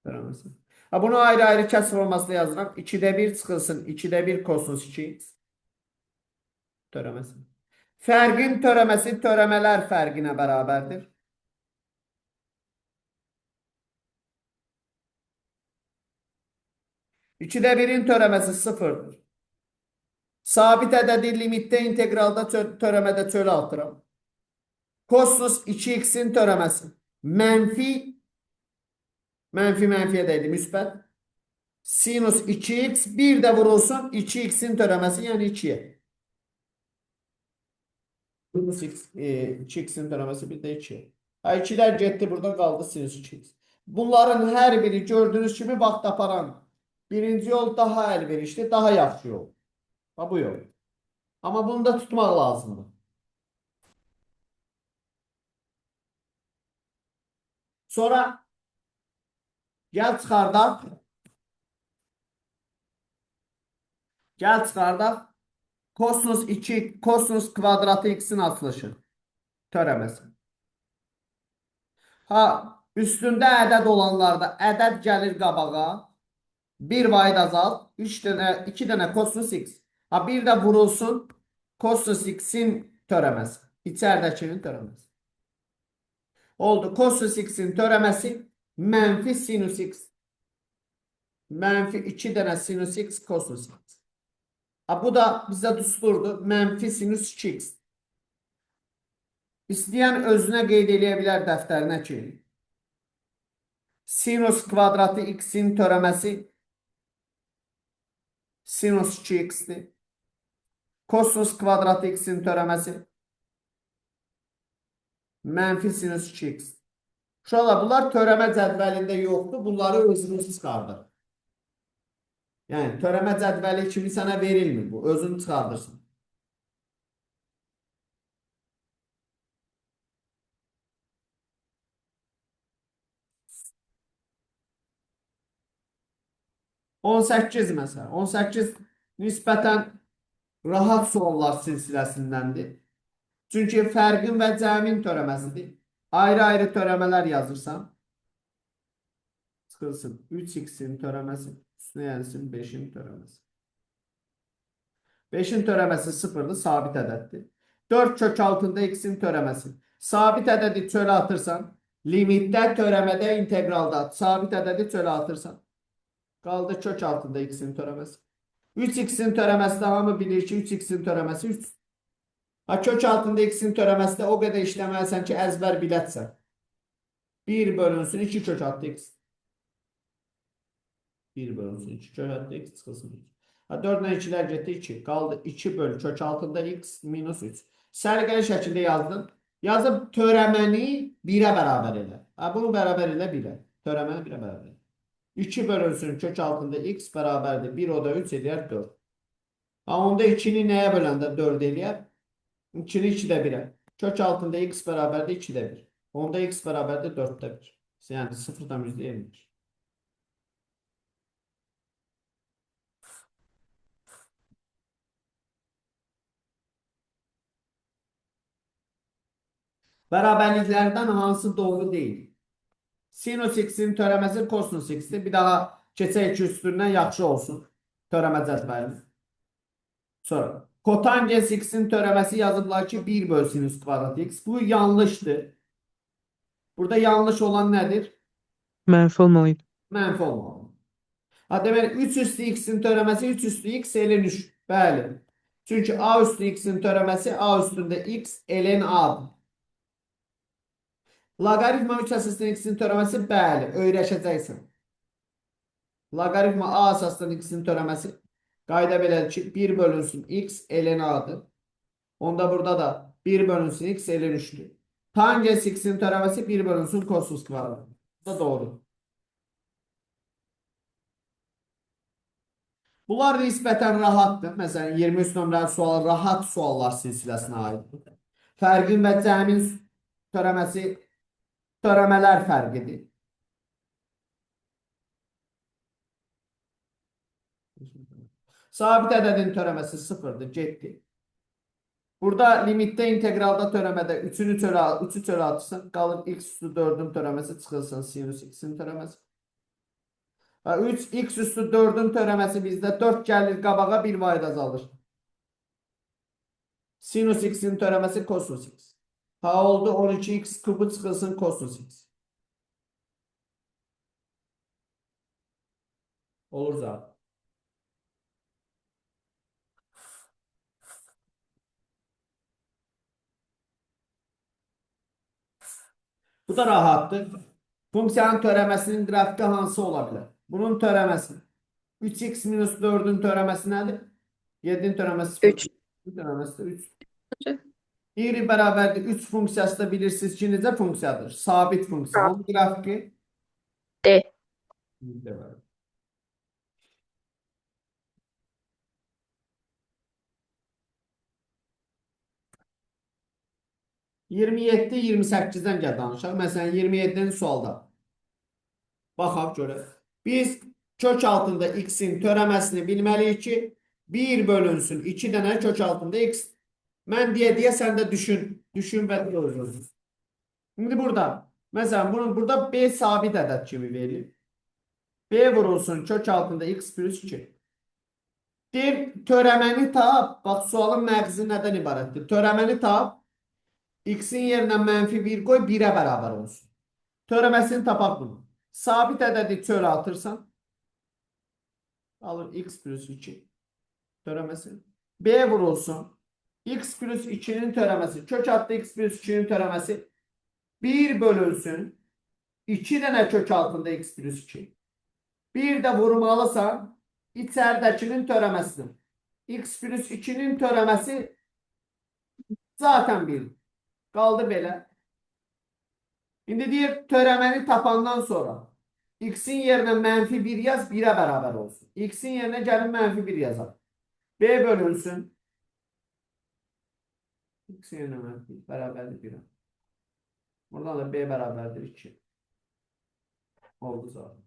S1: Törəməsi. Ha, bunu ayrı-ayrı kəsr formasında yazıram. 2-də 1 çıxılsın 2-də 1 kosinus 2x törəməsi. Fərqin törəməsi törəmələr fərqinə bərabərdir. 2-də 1-in törəməsi 0-dır. Sabit ədədi limitdə, inteqralda, törəmədə çölə atıram. Kosinus 2x-in törəməsi mənfi, mənfi mənfiyə dəydi, müsbət. Sinus 2x bir də vurulsun 2x-in törəməsi, yəni 2-yə. Sinus x, 2x-in törəməsi bir də 2. Ha, 2-lər getdi, burada qaldı sinus 2x. Bunların hər biri gördüyünüz kimi vaxt aparan. Birinci yol daha əlverişli, daha yaxşı yol. Ha, bu yol. Amma bunu da tutmaq lazımdır. Sonra gəl çıxardaq. Gəl çıxardaq. Kosinus 2, kosinus kvadratı x-in açılışı. Törəməsi. Ha, üstündə ədəd olanlarda ədəd gəlir qabağa. Bir vahid azalt. 3 dənə, 2 dənə kosinus x. Ha, bir də vurulsun kosinus x-in törəməsi. İçəridəkinin törəməsi. Oldu. Kosinus x-in törəməsi mənfi sinus x. Mənfi 2 dənə sinus x kosinus x. Ha, bu da bizə düsturdur. Mənfi sinus 2x. İstəyən özünə qeyd eləyə bilər dəftərinə ki, sinus kvadratı x-in törəməsi sinus 2x-dir. Kosinus kvadratı x-in törəməsi mənfi sinus 2x. Uşaqlar, bunlar törəmə cədvəlində yoxdur. Bunları özünüz çıxardır. Yəni, törəmə cədvəli kimi sənə verilmir bu. Özün çıxardırsın. ...18 məsələn. 18 nisbətən rahat suallar silsiləsindəndir. Çünki fərqin və cəmin törəməsidir. Ayrı-ayrı törəmələr yazırsan. Çıxılsın 3x-in törəməsi, üstünə gəlsin 5-in törəməsi. 5-in törəməsi 0-dır, sabit ədəddir. 4 kök altında x-in törəməsi. Sabit ədədi çölə atırsan, limitdə, törəmədə, inteqralda sabit ədədi çölə atırsan. Qaldı kök altında x-in törəməsi. 3x-in törəməsi də hamı bilir ki, 3x-in törəməsi 3. Ha, kök altında x-in törəməsi də o qədər işləməlisən ki, əzbər bilətsən. 1 bölünsün 2 kök altı x. 1 bölünsün 2 kök altı x çıxılsın 3. Ha, 4 ilə 2-lər getdi 2. Qaldı 2 bölü kök altında x minus 3. Səliqəli şəkildə yazdın. Yazıb törəməni 1-ə bərabər elə. Ha, bunu bərabər elə 1-ə. Törəməni 1-ə bərabər elə. 2 bölünsün kök altında x bərabərdir. 1 o da 3 eləyər 4. Ha, onda 2-ni nəyə böləndə 4 eləyər? 2-ni 2-də 1-ə. Kök altında x bərabərdir 2-də 1. Onda x bərabərdir 4-də 1. Yəni 0,25. Bərabərliklərdən hansı doğru deyil? Sinus x-in törəməsi kosinus x-dir. Bir daha keçək ki, üstündən yaxşı olsun. Törəmə cədvəlini. Sonra kotangens x-in törəməsi yazıblar ki, 1 böl sinus kvadrat x. Bu yanlışdır. Burada yanlış olan nədir?
S3: Mənfi olmalıydı.
S1: Mənfi olmalı. Ha, deməli 3 üstü x-in törəməsi 3 üstü x ln 3. Bəli. Çünki a üstü x-in törəməsi a üstündə x ln a-dır. Loqaritma 3 əsasdan x-in törəməsi bəli, öyrəşəcəksən. Loqaritma a əsasdan x-in törəməsi qayda belədir ki, 1 bölünsün x ln a-dır. Onda burada da 1 bölünsün x ln 3-dür. Tangens x-in törəməsi 1 bölünsün kosinus kvadrat. Bu da doğru. Bunlar nisbətən rahatdır. Məsələn, 23 nömrəli sual rahat suallar silsiləsinə aiddir. Fərqin və cəmin törəməsi törəmələr fərqidir. Sabit ədədin törəməsi sıfırdır, getdi. Burada limitdə inteqralda törəmədə 3-ünü çölə, 3-ü çölə atırsan, qalır x üstü 4-ün törəməsi çıxılsın sinus x-in törəməsi. 3 x üstü 4-ün törəməsi bizdə 4 gəlir qabağa 1 vahid azalır. Sinus x-in törəməsi kosinus x. Ha oldu 12x kubu çıxılsın kosinus x. Olur zaten. Bu da rahatdır. Funksiyanın törəməsinin qrafiki hansı ola bilər? Bunun törəməsi 3x minus 4-ün törəməsi nədir? 7-nin törəməsi 0.
S4: 3.
S1: Törəməsi də 3. Y bərabərdir 3 funksiyası da bilirsiniz ki, necə funksiyadır? Sabit funksiya. Onun qrafiki
S4: D.
S1: D. 27, 28-dən gəl danışaq. Məsələn, 27-ci sualda. Baxaq görək. Biz kök altında x-in törəməsini bilməliyik ki, 1 bölünsün 2 dənə kök altında x. Mən deyə-deyə sən də düşün. Düşün və özün. İndi burada, məsələn, bunun burada B sabit ədəd kimi verilir. B vurulsun kök altında x plus 2. Deyir, törəməni tap. Bax, sualın məğzi nədən ibarətdir? Törəməni tap. X-in yerinə mənfi 1 qoy, 1-ə bərabər olsun. Törəməsini tapaq bunu. Sabit ədədi çölə atırsan, alır x plus 2 törəməsi. B vurulsun. X plus 2-nin törəməsi. Kök altı x plus 2-nin törəməsi 1 bölünsün. 2 dənə kök altında x plus 2. Bir də vurmalısan içəridəkinin törəməsini. X plus 2-nin törəməsi zaten 1. Qaldı belə. İndi deyir, törəməni tapandan sonra x-in yerinə mənfi 1 yaz, 1-ə bərabər olsun. X-in yerinə gəlin mənfi 1 yazaq. B bölünsün. X-in yerinə mənfi 1 bərabərdir 1-ə. Buradan da B bərabərdir 2. Oldu zaten.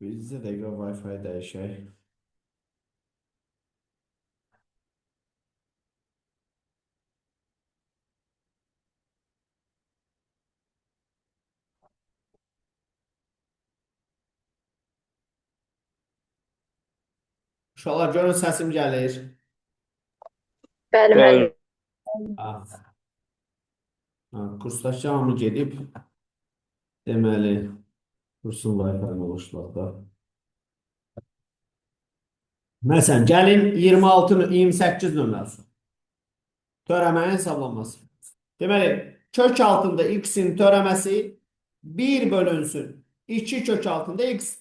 S1: Bizdə dəqiqə Wi-Fi dəyişək. Uşaqlar görün səsim gəlir.
S4: Bəli, müəllim.
S1: Ha. Ha, kursdakı hamı gedib. Deməli, kursun Wi-Fi oluşlar da. Məsələn, gəlin 26, 28 nömrəsi. Törəmənin hesablanması. Deməli, kök altında x-in törəməsi 1 bölünsün 2 kök altında x.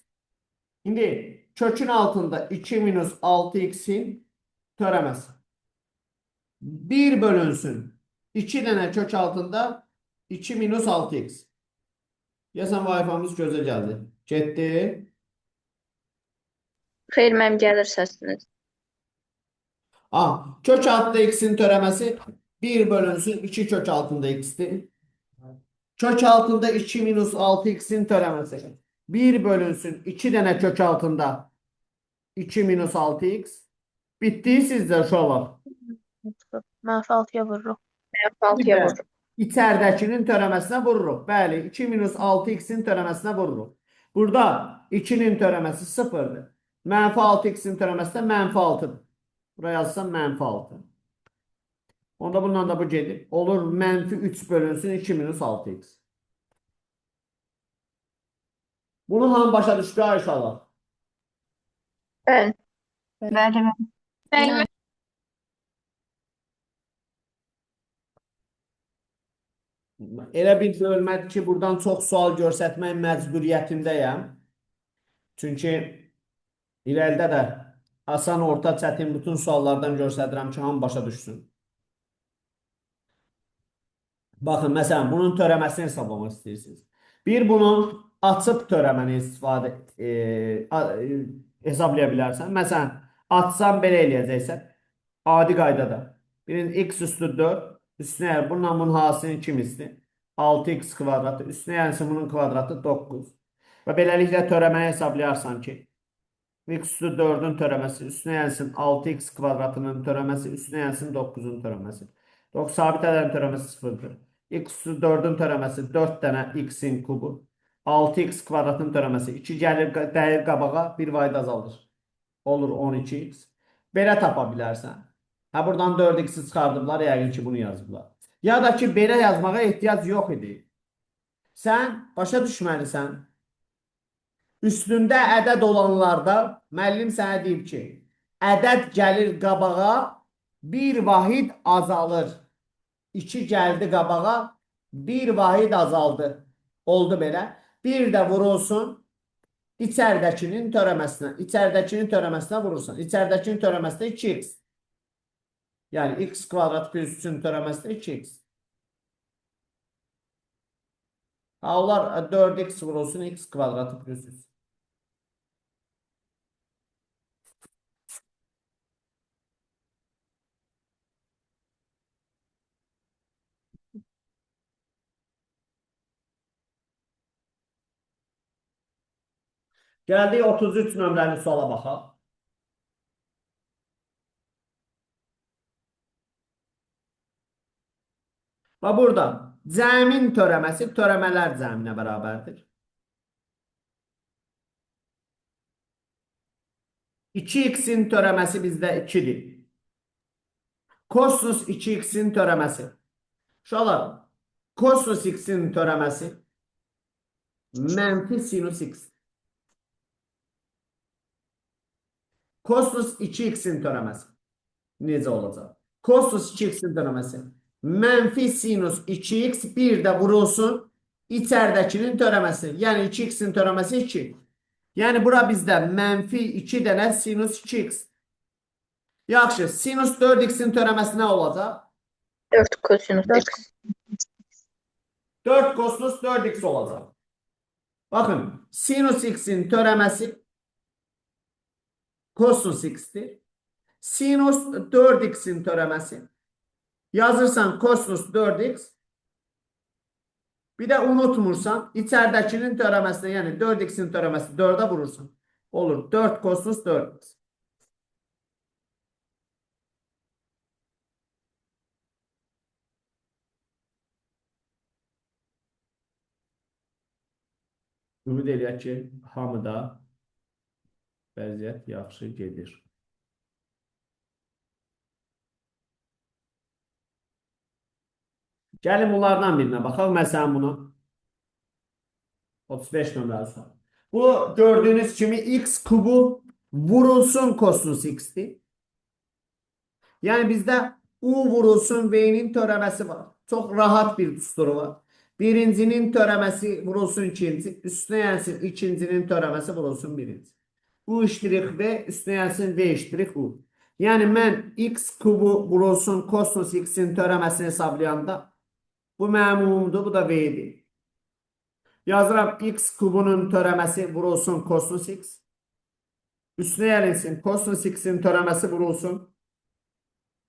S1: İndi kökün altında 2 minus 6x-in törəməsi. 1 bölünsün. 2 dənə kök altında 2 minus 6x. Deyəsən Wi-Fi-miz gözə gəldi. Getdi.
S4: Xeyr, mənim gəlir səsiniz.
S1: Ah, kök altında x-in törəməsi 1 bölünsün 2 kök altında x-dir. Kök altında 2 minus 6x-in törəməsi 1 bölünsün 2 dənə kök altında 2 minus 6x. Bitdi sizdə uşaqlar.
S3: Mənfi 6-ya vururuq.
S4: Mənfi 6-ya
S1: Bir də
S4: vururuq.
S1: İçəridəkinin törəməsinə vururuq. Bəli, 2 minus 6x-in törəməsinə vururuq. Burada 2-nin törəməsi 0-dır. Mənfi 6x-in törəməsi də mənfi 6-dır. Buraya yazsam mənfi 6. Onda bununla da bu gedir. Olur mənfi 3 bölünsün 2 minus 6x. Bunu hamı başa düşdü ha inşallah.
S4: Bəli.
S5: Bəli,
S4: Bəli.
S1: Elə bir bölmədir ki, buradan çox sual göstərmək məcburiyyətindəyəm. Çünki irəlidə də asan, orta, çətin bütün suallardan göstərirəm ki, hamı başa düşsün. Baxın, məsələn, bunun törəməsini hesablamaq istəyirsiniz. Bir, bunun açıb törəməni istifadə hesablaya bilərsən. Məsələn, açsan belə eləyəcəksən. Adi qaydada. Birinci x üstü 4, üstünə yəni bununla bunun hasilinin kimisidir? 6x kvadratı, üstünə yəni bunun kvadratı 9. Və beləliklə törəməni hesablayarsan ki, x üstü 4-ün törəməsi, üstünə gəlsin 6x kvadratının törəməsi, üstünə gəlsin 9-un törəməsi. 9 sabit ədədin törəməsi 0-dır. X üstü 4-ün törəməsi 4 dənə x-in kubu. 6x kvadratın törəməsi 2 gəlir, dəyir qabağa, bir vahid azalır. Olur 12x. Belə tapa bilərsən. Hə, buradan 4x-i çıxardıblar, yəqin ki, bunu yazıblar. Ya da ki, belə yazmağa ehtiyac yox idi. Sən başa düşməlisən. Üstündə ədəd olanlarda müəllim sənə deyib ki, ədəd gəlir qabağa, bir vahid azalır. 2 gəldi qabağa, bir vahid azaldı. Oldu belə. Bir də vurulsun içəridəkinin törəməsinə. İçəridəkinin törəməsinə vurursan. İçəridəkinin törəməsi də 2x. Yəni x kvadrat plus 3-ün törəməsi də 2x. Ha, onlar 4x vurulsun x kvadratı plus 3. Gəldik 33 nömrəli suala baxaq. Və burada cəmin törəməsi törəmələr cəminə bərabərdir. 2x-in törəməsi bizdə 2-dir. Kosinus 2x-in törəməsi. Uşaqlar, kosinus x-in törəməsi mənfi sinus x. Kosinus 2x-in törəməsi necə olacaq? Kosinus 2x-in törəməsi mənfi sinus 2x bir də vurulsun içəridəkinin törəməsi. Yəni 2x-in törəməsi 2. Yəni bura bizdə mənfi 2 dənə sinus 2x. Yaxşı, sinus 4x-in törəməsi nə olacaq?
S4: 4 kosinus x.
S1: 4 kosinus 4x olacaq. Baxın, sinus x-in törəməsi kosinus x-dir. Sinus 4x-in törəməsi. Yazırsan kosinus 4x. Bir də unutmursan, içəridəkinin törəməsinə, yəni 4x-in törəməsi 4-ə vurursan. Olur 4 kosinus 4x. Ümid eləyək ki, hamıda vəziyyət yaxşı gedir. Gəlin bunlardan birinə baxaq. Məsələn bunu. 35 nömrəli sual. Bu gördüyünüz kimi x kubu vurulsun kosinus x-dir. Yəni bizdə u vurulsun v-nin törəməsi var. Çox rahat bir düsturu var. Birincinin törəməsi vurulsun ikinci, üstünə gəlsin ikincinin törəməsi vurulsun birinci. U ştrix v, üstünə gəlsin v ştrix u. Yəni mən x kubu vurulsun kosinus x-in törəməsini hesablayanda bu mənim u-umdur, bu da v-dir. Yazıram x kubunun törəməsi vurulsun kosinus x. Üstünə gəlinsin kosinus x-in törəməsi vurulsun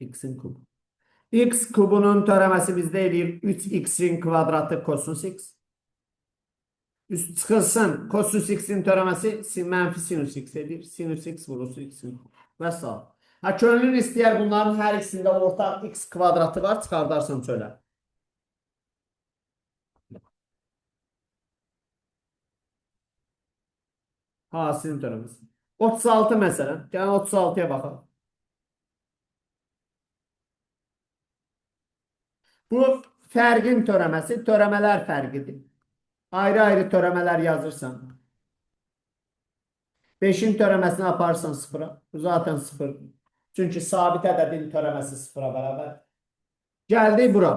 S1: x-in kubu. X kubunun törəməsi bizdə eləyir 3x-in kvadratı kosinus x. Üst çıxılsın kosinus x-in törəməsi mənfi sinus x edir. Sinus x vurulsun x-in kubu. Və sağ. Ha, könlün istəyər bunların hər ikisində ortaq x kvadratı var, çıxardarsan çölə. Hasilin törəməsi. 36 məsələn. Gəlin 36-ya baxaq. Bu fərqin törəməsi, törəmələr fərqidir. Ayrı-ayrı törəmələr yazırsan. 5-in törəməsini aparsan sıfıra. Bu zaten sıfırdır. Çünki sabit ədədin törəməsi sıfıra bərabər. Gəldik bura.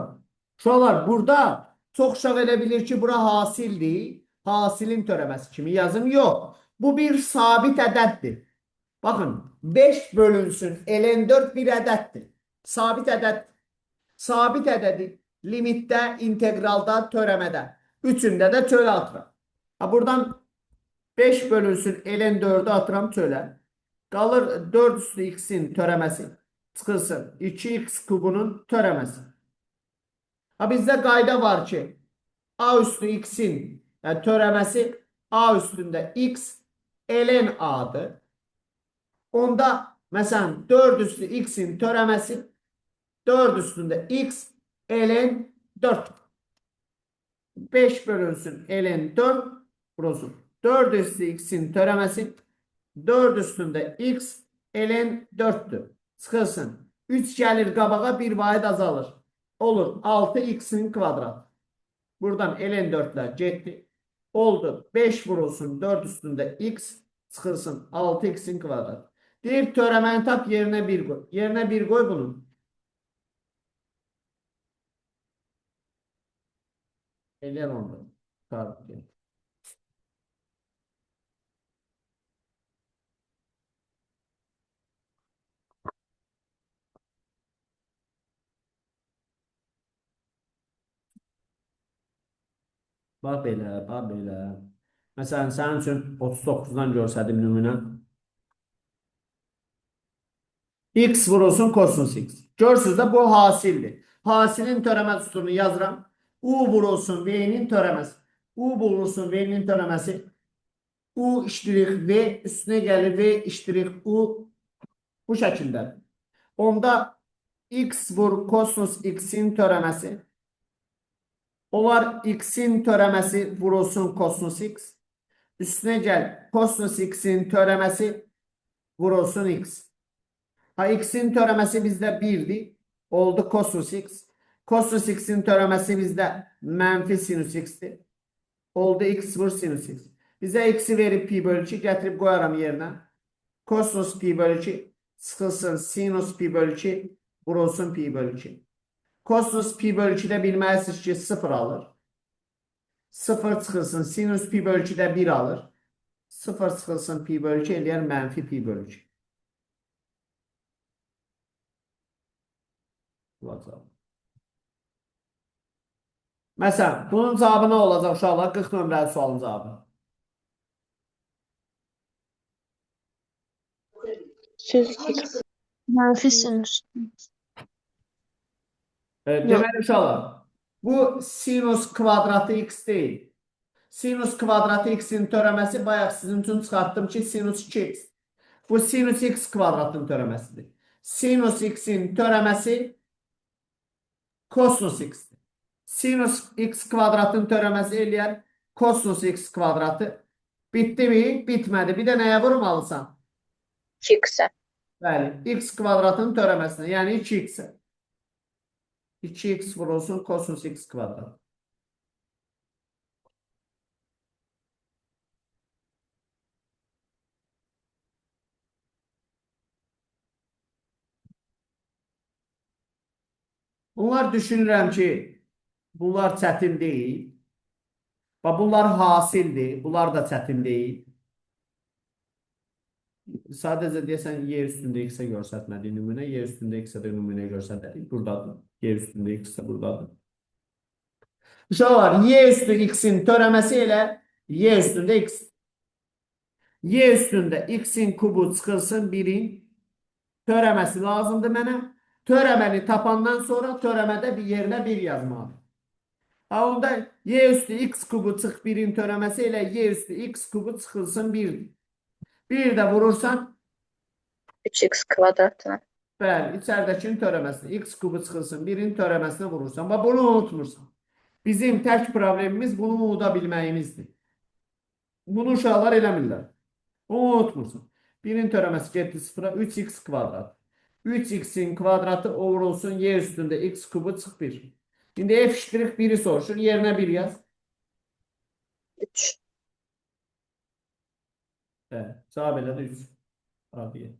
S1: Uşaqlar, burada çox uşaq elə bilir ki, bura hasildir. Hasilin törəməsi kimi yazım. Yox. Bu bir sabit ədəddir. Baxın, 5 bölünsün ln 4 bir ədəddir. Sabit ədəd. Sabit ədədi limitdə, inteqralda, törəmədə. Üçündə də çölə atıram. Ha, buradan 5 bölünsün ln 4-ü atıram çölə. Qalır 4 üstü x-in törəməsi. Çıxılsın 2x kubunun törəməsi. Ha, bizdə qayda var ki, a üstü x-in yəni törəməsi a üstündə x ln a-dır. Onda məsələn 4 üstü x-in törəməsi 4 üstündə x ln 4. 5 bölünsün ln 4 vurulsun. 4 üstü x-in törəməsi 4 üstündə x ln 4'tür. Çıxılsın. 3 gəlir qabağa, bir vahid azalır. Olur 6x-in kvadratı. Buradan ln 4'lər getdi. Oldu. 5 vurulsun 4 üstündə x çıxılsın 6x-in kvadratı. Deyir törəməni tap, yerinə 1 qoy. Yerinə 1 qoy bunun. Eləyər onu. Qurtardı. Bax belə, bax belə. Məsələn, sənin üçün 39-dan göstərdim nümunə. X vurulsun kosinus x. Görürsünüz də bu hasildir. Hasilin törəmə düsturunu yazıram. U vurulsun V-nin törəməsi. U vurulsun V-nin törəməsi. U iştirik V üstünə gəlir V iştirik U bu şəkildə. Onda x vur kosinus x-in törəməsi. Olar x-in törəməsi vurulsun kosinus x. Üstünə gəl kosinus x-in törəməsi vurulsun x. Ha, x-in törəməsi bizdə 1-dir. Oldu kosinus x. Kosinus x-in törəməsi bizdə mənfi sinus x-dir. Oldu x vur sinus x. Bizə x-i verib pi bölü 2 gətirib qoyaram yerinə. Kosinus pi bölü 2 çıxılsın sinus pi bölü 2 vurulsun pi bölü 2. Kosinus pi bölü 2-də bilməlisiniz ki 0 alır. 0 çıxılsın sinus pi bölü 2-də 1 alır. 0 çıxılsın pi bölü 2 eləyər mənfi pi bölü 2. Olacaq. Məsələn, bunun cavabı nə olacaq uşaqlar? 40 nömrəli sualın cavabı.
S4: Sinus x.
S3: Mənfi sinus.
S1: Deməli uşaqlar, bu sinus kvadratı x deyil. Sinus kvadratı x-in törəməsi bayaq sizin üçün çıxartdım ki, sinus 2x. Bu sinus x kvadratının törəməsidir. Sinus x-in törəməsi kosinus x-dir. Sinus x kvadratın törəməsi eləyər kosinus x kvadratı. Bitdi mi? Bitmədi. Bir də nəyə vurmalısan?
S4: 2x-ə.
S1: Bəli, x kvadratın törəməsinə, yəni 2x-ə. 2x vurulsun kosinus x kvadrat. Bunlar düşünürəm ki, bunlar çətin deyil. Bax, bunlar hasildir. Bunlar da çətin deyil. Sadəcə deyəsən y üstündə x-ə göstərmədiyi nümunə, y üstündə x-ə də nümunə göstərdik. Buradadır. Y üstündə x də buradadır. Uşaqlar, y üstü x-in törəməsi elə y üstündə x. Y üstündə x-in kubu çıxılsın 1-in törəməsi lazımdır mənə. Törəməni tapandan sonra törəmədə bir yerinə 1 yazmalıdır. Ha, onda y üstü x kubu çıx 1-in törəməsi elə y üstü x kubu çıxılsın 1-dir. Bir də vurursan
S4: 3x kvadratına.
S1: Bəli, içəridəkinin törəməsini, x kubu çıxılsın 1-in törəməsinə vurursan. Bax, bunu unutmursan. Bizim tək problemimiz bunu unuda bilməyimizdir. Bunu uşaqlar eləmirlər. Bunu unutmursan. 1-in törəməsi getdi 0-a, 3x kvadrat. 3x-in kvadratı o vurulsun y üstündə x kubu çıx 1. İndi f ştrix 1-i soruşur. Yerinə 1 yaz.
S4: 3.
S1: Bəli, cavab elədir 3. Abiyə.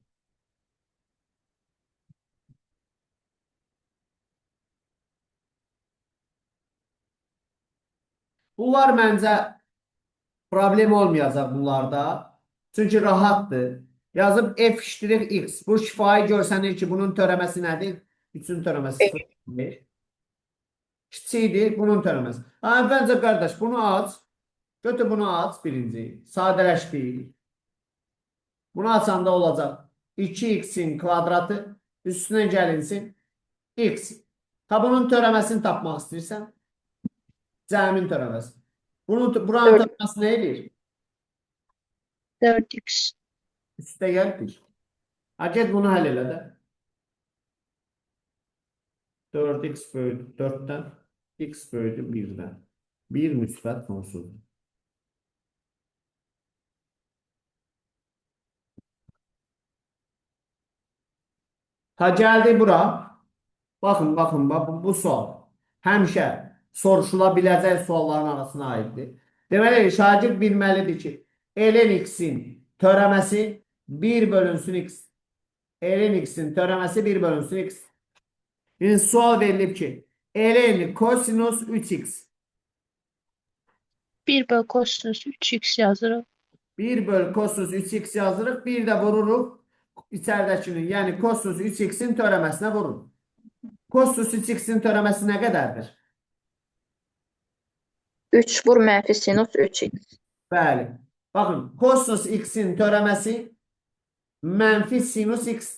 S1: Bunlar məncə problem olmayacaq bunlarda. Çünki rahatdır. Yazıb f ştrix x. Bu şifahi görsənir ki, bunun törəməsi nədir? 3-ün törəməsi 0. Kiçikdir, bunun törəməsi. Ha, əvvəlcə qardaş, bunu aç. Götür bunu aç birinci. Sadələşdir. Bunu açanda olacaq 2x-in kvadratı üstünə gəlinsin x. Ha, bunun törəməsini tapmaq istəyirsən. Cəmin törəməsi. Bunun, buranın törəməsi nə eləyir?
S3: 4x.
S1: Üstə gəl 1. Ha, get bunu həll elə də. 4x böyüdü 4-dən, x böyüdü 1-dən. 1 müsbət sonsuzdur. Ha, gəldi bura. Baxın, baxın, bax, bu sual həmişə soruşula biləcək sualların arasına aiddir. Deməli, şagird bilməlidir ki, ln x-in törəməsi 1 bölünsün x. Ln x-in törəməsi 1 bölünsün x. İndi sual verilib ki, ln kosinus 3x.
S3: 1 böl kosinus 3x yazırıq.
S1: 1 böl kosinus 3x yazırıq. Bir də vururuq içəridəkinin, yəni kosinus 3x-in törəməsinə vururuq. Kosinus 3x-in törəməsi nə qədərdir?
S4: 3 vur mənfi sinus 3x.
S1: Bəli. Baxın, kosinus x-in törəməsi mənfi sinus x.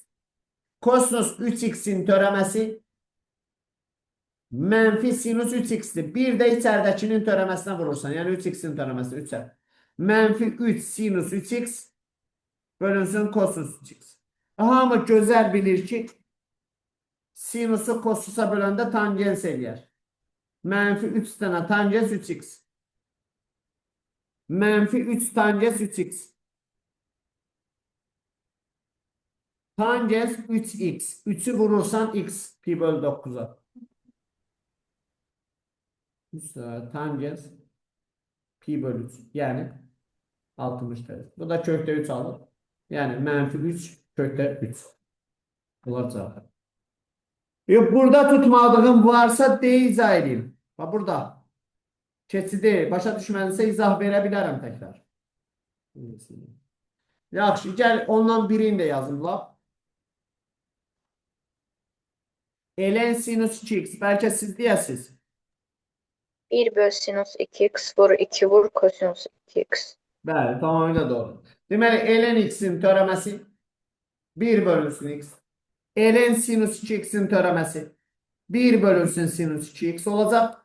S1: Kosinus 3x-in törəməsi mənfi sinus 3x-dir. Bir də içəridəkinin törəməsinə vurursan, yəni 3x-in törəməsi 3-ə. Mənfi 3 sinus 3x bölünsün kosinus 3x. Hamı gözəl bilir ki, sinusu kosinusa böləndə tangens eləyər. Mənfi 3 dənə tangens 3x. Mənfi 3 tangens 3x. Tangens 3x. 3'ü vurursan x pi bölü 9'a. 3 tane tangens pi bölü 3. Yəni 60 derece. Bu da kökdə 3 alır. Yəni mənfi 3 kökdə 3. Bunlar cavab. Yox, burada tutmadığım varsa de izah edeyim. Bax burada. Keçidi. Başa düşmədinsə izah verə bilərəm təkrar. Yaxşı, gəl ondan birini də yazım lap. Ln sinus 2x. Bəlkə siz deyəsiniz.
S4: 1 böl sinus 2x vur 2 vur kosinus 2x.
S1: Bəli, tamamilə doğru. Deməli, ln x-in törəməsi 1 bölünsün x. Ln sinus 2x-in törəməsi 1 bölünsün sinus 2x olacaq.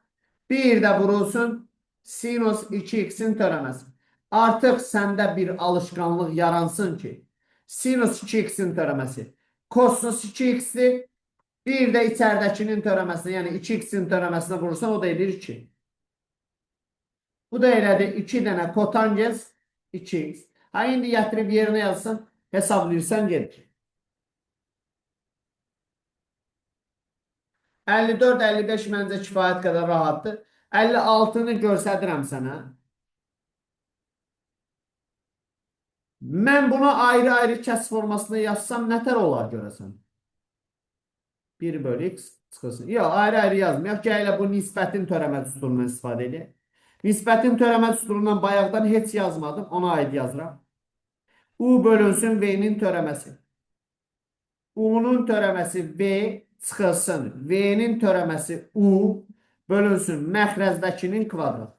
S1: Bir də vurulsun sinus 2x-in törəməsi. Artıq səndə bir alışqanlıq yaransın ki, sinus 2x-in törəməsi kosinus 2x-dir. Bir də içəridəkinin törəməsinə, yəni 2x-in törəməsinə vurursan, o da edir 2. Bu da elədir 2 dənə kotangens 2x. Ha, indi gətirib yerinə yazsan, hesablayırsan, gedir. 54-55 məncə kifayət qədər rahatdır. 56-nı göstərirəm sənə. Mən bunu ayrı-ayrı kəs formasında yazsam nətər olar görəsən? 1 bölü x çıxılsın. Yox, ayrı-ayrı yazmayaq. Gəl elə bu nisbətin törəmə düsturundan istifadə edək. Nisbətin törəmə düsturundan bayaqdan heç yazmadım. Ona aid yazıram. U bölünsün V-nin törəməsi. U-nun törəməsi V çıxılsın. V-nin törəməsi U bölünsün məxrəzdəkinin kvadratı.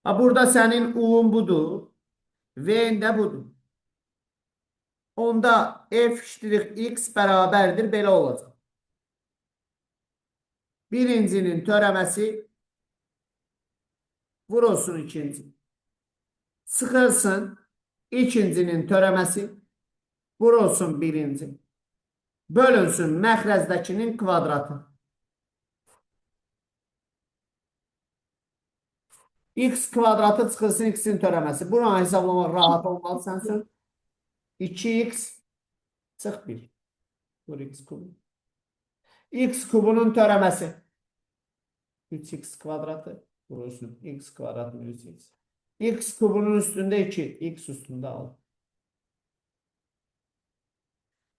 S1: Ha, burada sənin U-un budur. V-in də budur. Onda F ştrix X bərabərdir, belə olacaq. Birincinin törəməsi vurulsun ikinci. Çıxılsın ikincinin törəməsi vurulsun birinci. Bölünsün məxrəzdəkinin kvadratı. X kvadratı çıxılsın x-in törəməsi. Bunu hesablamaq rahat olmalı sən üçün. 2x çıx 1. Vur x kubu. X kubunun törəməsi. 3x kvadratı vurulsun x kvadrat minus x. X kubunun üstünde 2. X üstünde 6.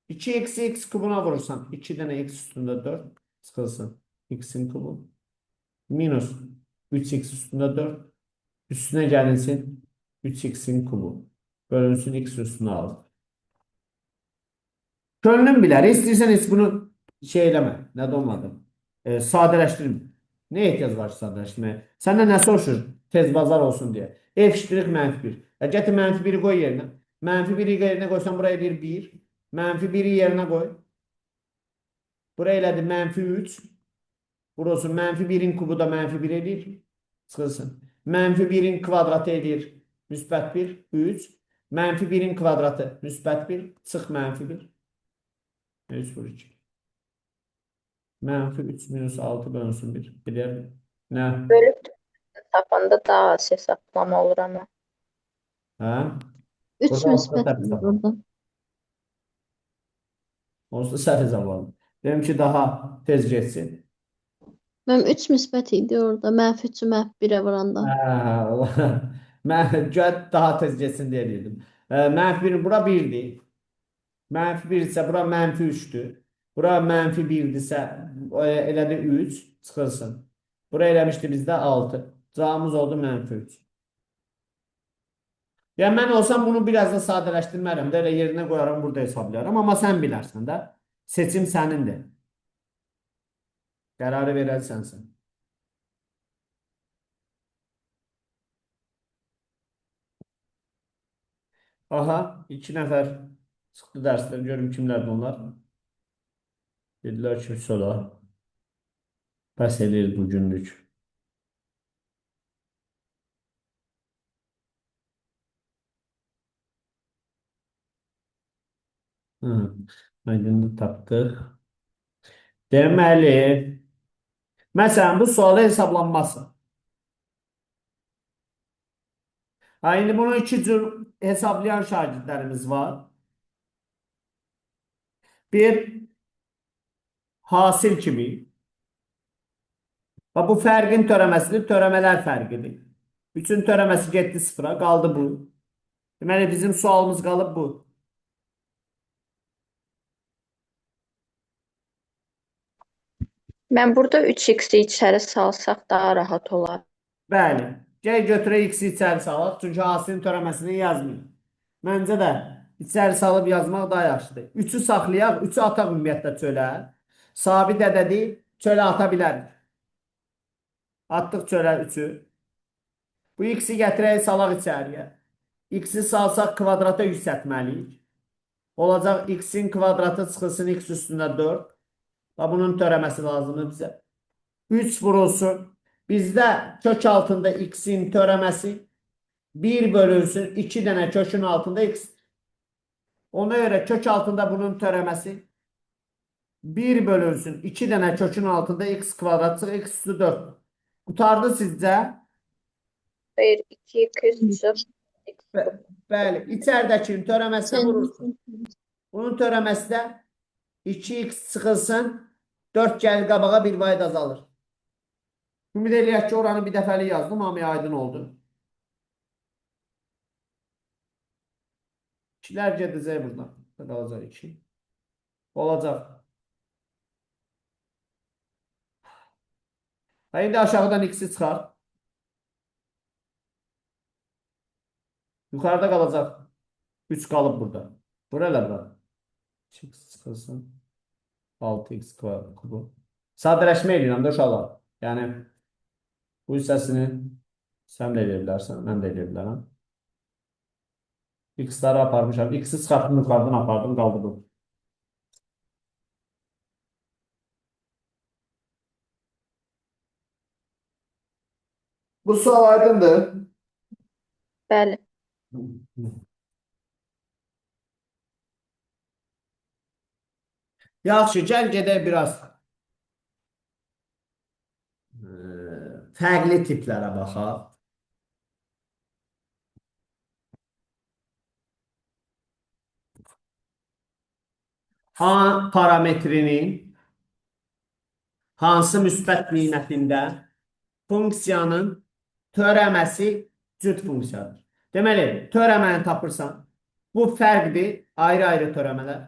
S1: 2x x kubuna vurursan 2 tane x üstünde 4 çıxılsın. X'in kubu. Minus 3x üstünde 4. Üstüne gelinsin 3x'in kubu. Bölünsün x üstüne 6. Könlün bilər. İstəyirsən heç bunu şey eləmə. Nə də olmadı. Sadələşdirmə. Nə ehtiyac var ki, sadələşdirməyə? Səndən nə soruşur? Tez bazar olsun deyə. F ştrix mənfi 1. Gətir mənfi 1-i qoy yerinə. Mənfi 1-i yerinə qoysan buraya eləyir 1. Mənfi 1-i yerinə qoy. Buraya elədi mənfi 3. Burası mənfi 1-in kubu da mənfi 1 eləyir. Çıxılsın. Mənfi 1-in kvadratı eləyir. Müsbət 1, 3. Mənfi 1-in kvadratı müsbət 1. Çıx mənfi 1. 3 vur 2. Mənfi 3 minus 6 bölünsün 1. Bilir nə?
S4: Bölüb tapanda daha az hesablama olur ama.
S1: Hə?
S5: 3
S1: Burada olsa
S5: müsbət
S1: səhv hesabladım.
S5: burada.
S1: Onsuz da səhv hesabladım. Dedim ki, daha tez getsin.
S5: Mənim 3 müsbət idi orada. Mənfi 3-ü mənfi 1-ə vuranda.
S1: Hə, mən daha tez getsin deyə deyirdim. Mənfi 1 bura 1-dir. Mənfi 1 isə bura mənfi 3-dür. Bura mənfi 1-dirsə elədi 3 çıxılsın. Bura eləmişdi bizdə 6. Cavabımız oldu mənfi 3. Yəni mən olsam bunu biraz da sadələşdirmərəm də, elə yerinə qoyaram, burada hesablayaram. Amma sən bilərsən də. Seçim sənindir. Qərarı verən sənsən. Aha, 2 nəfər çıxdı dərsdən. Görüm kimlərdir onlar. Dedilər ki, sola. Bəs eləyir bugünlük. Hı, aydınlık tapdıq. Deməli, məsələn, bu sualı hesablanması. Ha, indi bunu iki cür hesablayan şagirdlərimiz var. Bir, hasil kimi. Bax, bu fərqin törəməsidir, törəmələr fərqidir. Üçün törəməsi getdi sıfıra, qaldı bu. Deməli, bizim sualımız qalıb bu.
S4: Mən burada 3x-i içəri salsaq daha rahat olar.
S1: Bəli. Gəl götürək x-i içəri salaq. Çünki hasilin törəməsini yazmayın. Məncə də içəri salıb yazmaq daha yaxşıdır. 3-ü saxlayaq, 3-ü ataq ümumiyyətlə çölə. Sabit ədədi çölə ata bilərik. Atdıq çölə 3-ü. Bu x-i gətirək, salaq içəriyə. X-i salsaq kvadrata yüksəltməliyik. Olacaq x-in kvadratı çıxılsın x üstündə 4. Və bunun törəməsi lazımdır bizə. 3 vurulsun. Bizdə kök altında x-in törəməsi 1 bölünsün 2 dənə kökün altında x. Ona görə kök altında bunun törəməsi 1 bölünsün 2 dənə kökün altında x kvadrat çıx x üstü 4. Qutardı sizcə?
S4: Xeyr, 2x çıx.
S1: Bəli, içəridəkinin törəməsinə vurursun. Bunun törəməsi də 2x çıxılsın, 4 gəlir qabağa, bir vahid azalır. Ümid eləyək ki, oranı bir dəfəlik yazdım, hamıya aydın oldu. İkilər gedəcək buradan. Qalacaq 2. Olacaq. Ha, indi aşağıdan x-i çıxar. Yuxarıda qalacaq. 3 qalıb burada. Vur elə bura. 3x çıxılsın. 6x kubu. Sadələşmə eləyirəm də uşaqlar. Yəni bu hissəsini sən də eləyə bilərsən, mən də eləyə bilərəm. X-ları aparmışam. X-i çıxartdım yuxarıdan apardım, qaldı bu. Bu sual aydındır.
S4: Bəli.
S1: Yaxşı, gəl gedək biraz fərqli tiplərə baxaq. A parametrinin hansı müsbət qiymətində funksiyanın törəməsi cüt funksiyadır. Deməli, törəməni tapırsan, bu fərqdir, ayrı-ayrı törəmələr.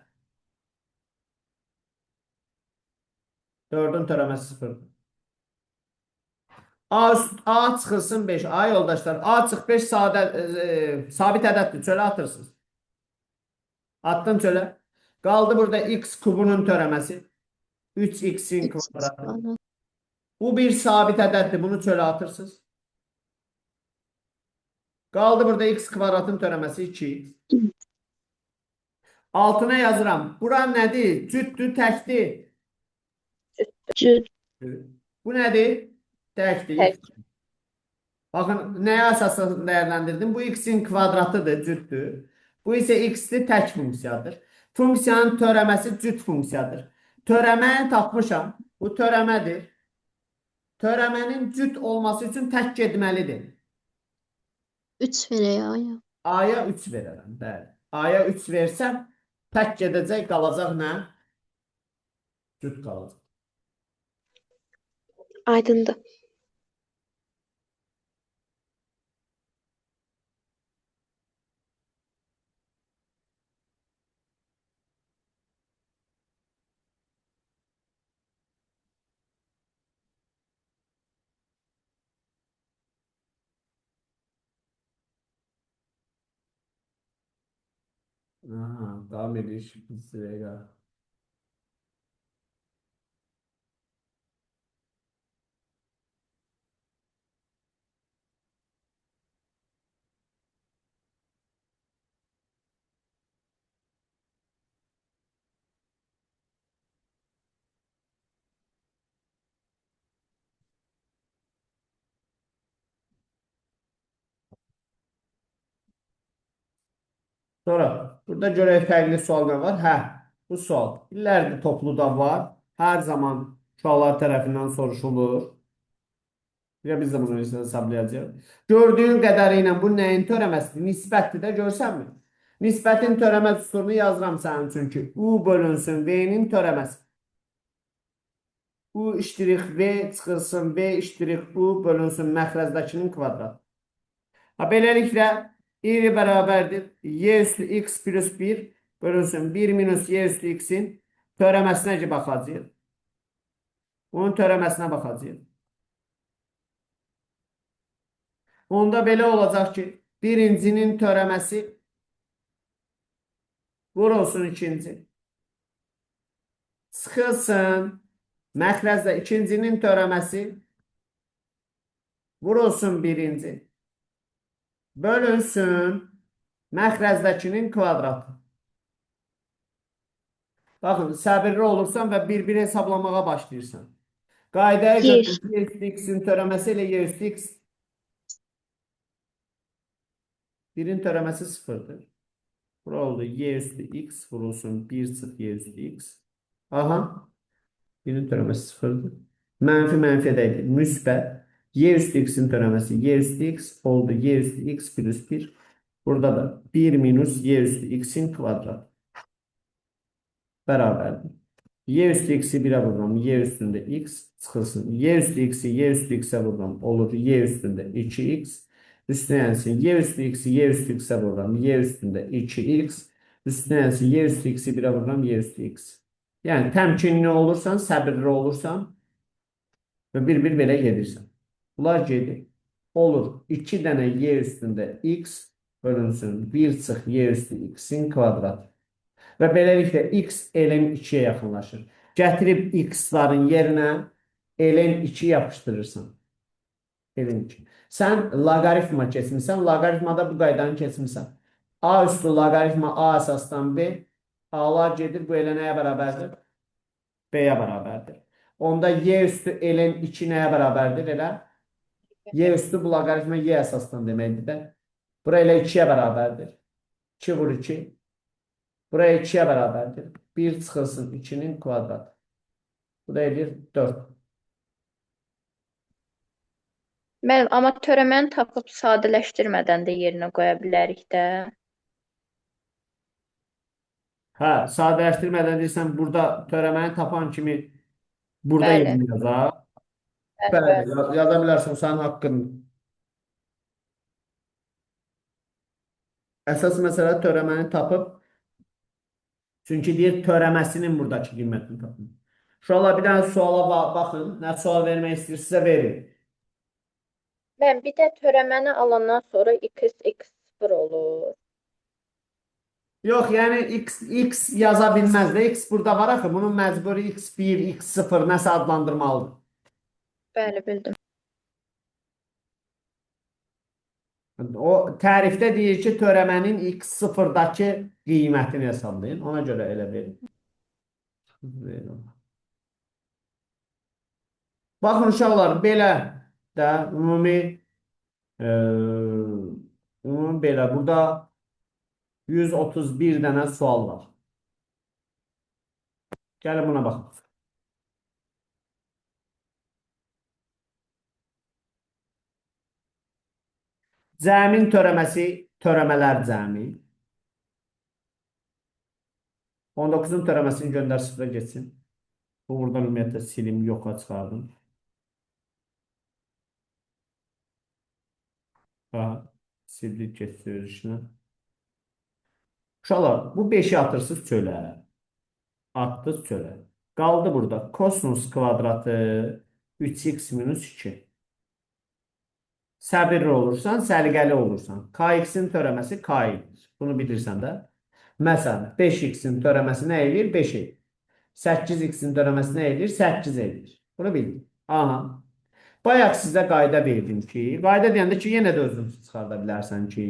S1: 4-ün törəməsi 0-dır. A, üst, A çıxılsın 5. A yoldaşlar, A çıx 5 sadə, sabit ədəddir. Çölə atırsınız. Attım çölə. Qaldı burada x kubunun törəməsi. 3x-in
S5: 3x
S1: kvadratı.
S5: kvadrat.
S1: Bu bir sabit ədəddir. Bunu çölə atırsınız. Qaldı burada x kvadratın törəməsi 2x. Altına yazıram. Bura nədir? Cütdür, təkdir.
S5: Cüt.
S1: Bu nədir? Təkdir.
S4: Tək.
S1: Baxın, nəyə əsasən dəyərləndirdim? Bu x-in kvadratıdır, cütdür. Bu isə x-dir, tək funksiyadır. Funksiyanın törəməsi cüt funksiyadır. Törəməni tapmışam. Bu törəmədir. Törəmənin cüt olması üçün tək getməlidir.
S5: 3 verək A'ya.
S1: A-ya 3 verərəm, bəli. A-ya 3 versəm, tək gedəcək, qalacaq nə? Cüt qalacaq.
S4: Aydındır.
S1: Aha, davam edir. Sıraya. Sonra burada görək fərqli sual nə var? Hə, bu sual illərdir topluda var. Hər zaman uşaqlar tərəfindən soruşulur. Ya biz də bunu hesablayacağıq. Gördüyün qədəri ilə bu nəyin törəməsidir? Nisbətdir də görsənmi? Nisbətin törəmə düsturunu yazıram sənin üçün ki, U bölünsün V-nin törəməsi. U iştirik V çıxılsın V iştirik U bölünsün məxrəzdəkinin kvadratı. Ha, beləliklə Y bərabərdir. Y üstü x plus 1 bölünsün 1 minus y üstü x-in törəməsinə ki baxacağıq. Bunun törəməsinə baxacağıq. Onda belə olacaq ki, birincinin törəməsi vurulsun ikinci. Çıxılsın məxrəzdə ikincinin törəməsi vurulsun birinci. Bölünsün məxrəzdəkinin kvadratı. Baxın, səbirli olursan və bir-bir hesablamağa başlayırsan. Qaydaya görə y üstü x-in törəməsi ilə y üstü x 1-in törəməsi 0-dır. Bura oldu y üstü x vurulsun 1 çıx y üstü x. Aha. 1-in törəməsi 0-dır. Mənfi mənfiyə dəydi. Müsbət. Y üstü x-in törəməsi y üstü x oldu. Y üstü x plus 1. Burada da 1 minus y üstü x-in kvadratı. Bərabərdir. Y üstü x-i 1-ə vururam. Y üstündə x çıxılsın. Y üstü x-i y üstü x-ə vururam. Olur y üstündə 2x. Üstünə yensin. Y üstü x-i y üstü x-ə vururam. Y üstündə 2x. Üstünə yensin. Y üstü x-i 1-ə vururam. Y üstü x. Yəni təmkinli olursan, səbirli olursan və bir-bir belə gedirsən. Bunlar gedir. Olur 2 dənə y üstündə x Bölünsün 1 çıx y üstü x-in kvadratı. Və beləliklə x ln 2-yə yaxınlaşır. Gətirib x-ların yerinə ln 2 yapışdırırsan. Ln 2. Sən loqaritma keçmisən. Loqaritmada bu qaydanı keçmisən. A üstü loqaritma A əsasdan B. A-lar gedir. Bu elə nəyə bərabərdir? B-yə bərabərdir. Onda y üstü ln 2 nəyə bərabərdir elə? Y üstü bu loqaritma y əsasdan deməkdir də. Bura elə 2-yə bərabərdir. 2 vur 2. Buraya 2-yə bərabərdir. 1 çıxılsın 2-nin kvadratı. Bu da eləyir 4.
S4: Müəllim, amma törəməni tapıb sadələşdirmədən də yerinə qoya bilərik də.
S1: Hə, sadələşdirmədən deyirsən, burada törəməni tapan kimi burada
S4: Bəli.
S1: yerinə yazaq.
S4: Bəli,
S1: Bəli,
S4: bəli.
S1: yaza bilərsən, sənin haqqın. Əsas məsələ törəməni tapıb, çünki deyir törəməsinin buradakı qiymətini tapın. Uşaqlar, bir dənə suala baxın. Nə sual vermək istəyirsinizsə verin.
S4: Mən bir də törəməni alandan sonra x x 0 olur.
S1: Yox, yəni x, x yaza bilməz də. X burada var axı. Bunun məcburi x1, x0 nəsə adlandırmalıdır.
S4: Bəli, bildim.
S1: O tərifdə deyir ki, törəmənin x0-dakı qiymətini hesablayın. Ona görə elə verin. Verin. Baxın uşaqlar, belə də ümumi belə burada 131 dənə sual var. Gəlin buna baxın. Cəmin törəməsi, törəmələr cəmi. 19-un törəməsini göndər sıfıra getsin. Bu buradan ümumiyyətlə silim, yoxa çıxardım. Ha, sildik, getdi öz işinə. Uşaqlar, bu 5-i atırsınız çölə. Atdınız çölə. Qaldı burada kosinus kvadratı 3x minus 2. Səbirli olursan, səliqəli olursan. Kx-in törəməsi k edir. Bunu bilirsən də. Məsələn, 5x-in törəməsi nə eləyir? 5 eləyir. 8x-in törəməsi nə eləyir? 8 eləyir. Bunu bildim. Aha. Bayaq sizə qayda verdim ki, qayda deyəndə ki, yenə də özün çıxarda bilərsən ki,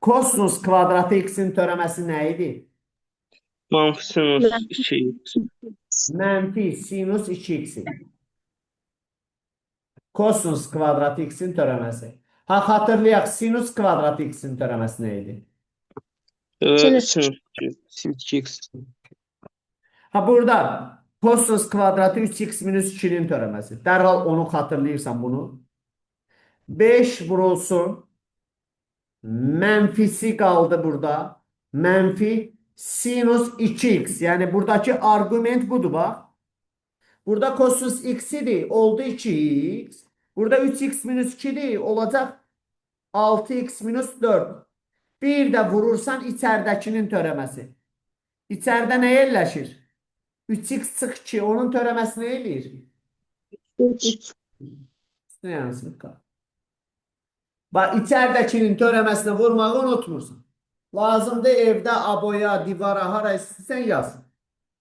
S1: kosinus kvadratı x-in törəməsi nə idi?
S2: Mənfi sinus 2x.
S1: Mənfi sinus 2x idi. Kosinus kvadratı x-in törəməsi. Ha, xatırlayaq, sinus kvadratı x-in törəməsi nə idi?
S3: Sinus
S2: Sinus 2x.
S6: Sinus 2x.
S1: Ha, burada kosinus kvadratı 3x minus 2-nin törəməsi. Dərhal onu xatırlayırsan bunu. 5 vurulsun. Mənfisi qaldı burada. Mənfi sinus 2x. Yəni buradakı arqument budur bax. Burada kosinus x idi. Oldu 2x. Burada 3x minus 2-dir. Olacaq 6x minus 4. Bir də vurursan içəridəkinin törəməsi. İçəridə nə yerləşir? 3x çıx 2. Onun törəməsi nə eləyir?
S5: 3.
S1: Üstünə yansın. Bax, içəridəkinin törəməsinə vurmağı unutmursan. Lazımdır evdə aboya, divara, hara istəyirsən yaz.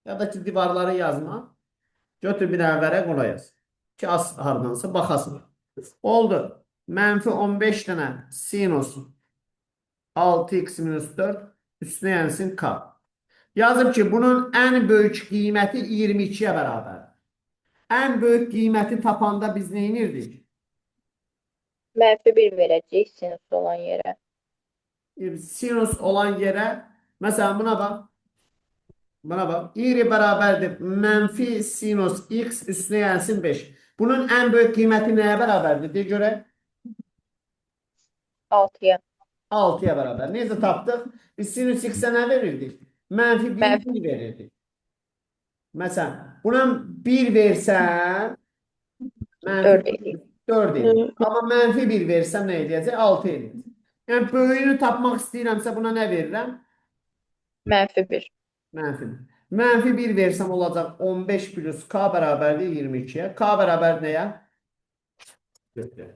S1: Ya da ki, divarları yazma. Götür bir dənə vərəq ona yaz. Ki, az hardansa baxasın. Oldu. Mənfi 15 dənə sinus 6x minus 4 üstünə yansın k. Yazıb ki, bunun ən böyük qiyməti 22-yə bərabərdir. Ən böyük qiyməti tapanda biz nə edirdik?
S4: Mənfi 1 verəcəyik sinus olan yerə.
S1: Sinus olan yerə, məsələn buna bax. Buna bax. Y bərabərdir mənfi sinus x üstünə gəlsin 5. Bunun ən böyük qiyməti nəyə bərabərdir? De görək.
S4: 6-ya.
S1: 6-ya bərabər. Necə tapdıq? Biz sinus x-ə nə verirdik? Mənfi 1,
S4: Mənfi.
S1: 1 verirdik. Məsələn, buna 1 versən, mənfi
S4: 4 eləyir.
S1: 4 eləyir. Amma mənfi 1 versəm nə eləyəcək? 6 eləyəcək. Yəni, böyüyünü tapmaq istəyirəmsə buna nə verirəm?
S4: Mənfi 1.
S1: Mənfi 1. Mənfi 1 versəm olacaq 15 plus K bərabərdir 22-yə. K bərabər nəyə? 4-ə.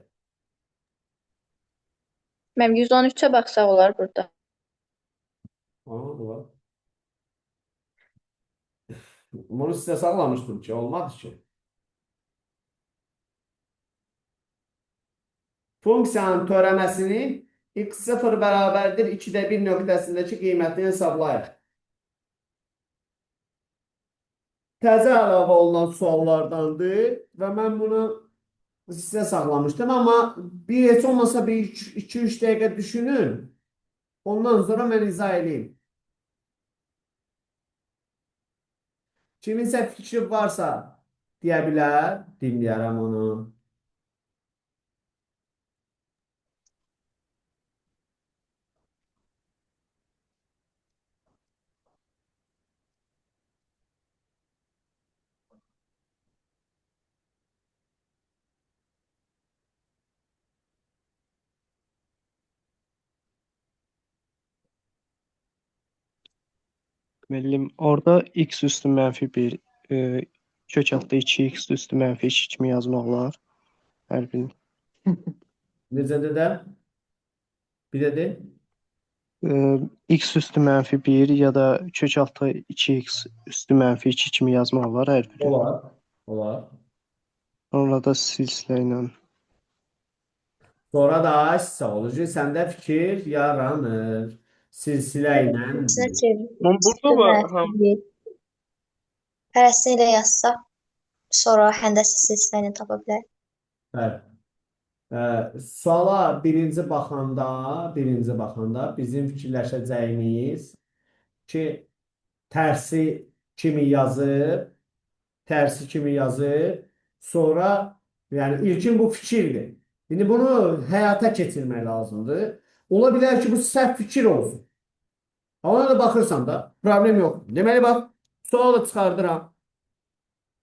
S4: Mənim 113-ə baxsaq olar burada.
S1: Aha, olar. Bunu sizə saxlamışdım ki, olmadı ki. Funksiyanın törəməsinin x0 bərabərdir 2-də 1 nöqtəsindəki qiymətini hesablayır. Təzə əlavə olunan suallardandır və mən bunu sizə saxlamışdım, amma bir heç olmasa bir 2-3 dəqiqə düşünün. Ondan sonra mən izah eləyim. Kiminsə fikri varsa deyə bilər, dinləyərəm onu.
S3: Müəllim, orada x üstü mənfi 1, kök altda 2x üstü mənfi 2 kimi yazmaq olar. Hər birini.
S1: Necə də? Bir də de.
S3: X üstü mənfi 1 ya da kök altda 2x üstü mənfi 2 kimi yazmaq olar hər biri.
S1: Olar. Olar.
S3: Sonra da silsilə ilə.
S1: Sonra da hissə olur. Səndə fikir yaranır. Silsilə ilə.
S6: Hərəsini çevirib
S2: Mən burada var, ha.
S6: Hərəsini elə yazsaq, sonra həndəsi silsilə ilə tapa bilərik.
S1: Bəli. Suala birinci baxanda bizim fikirləşəcəyimiz ki, tərsi kimi yazıb, sonra yəni ilkin bu fikirdir. İndi bunu həyata keçirmək lazımdır. Ola bilər ki, bu səhv fikir olsun. Ona da baxırsan da problem yox. Deməli bax, sualı çıxardıram.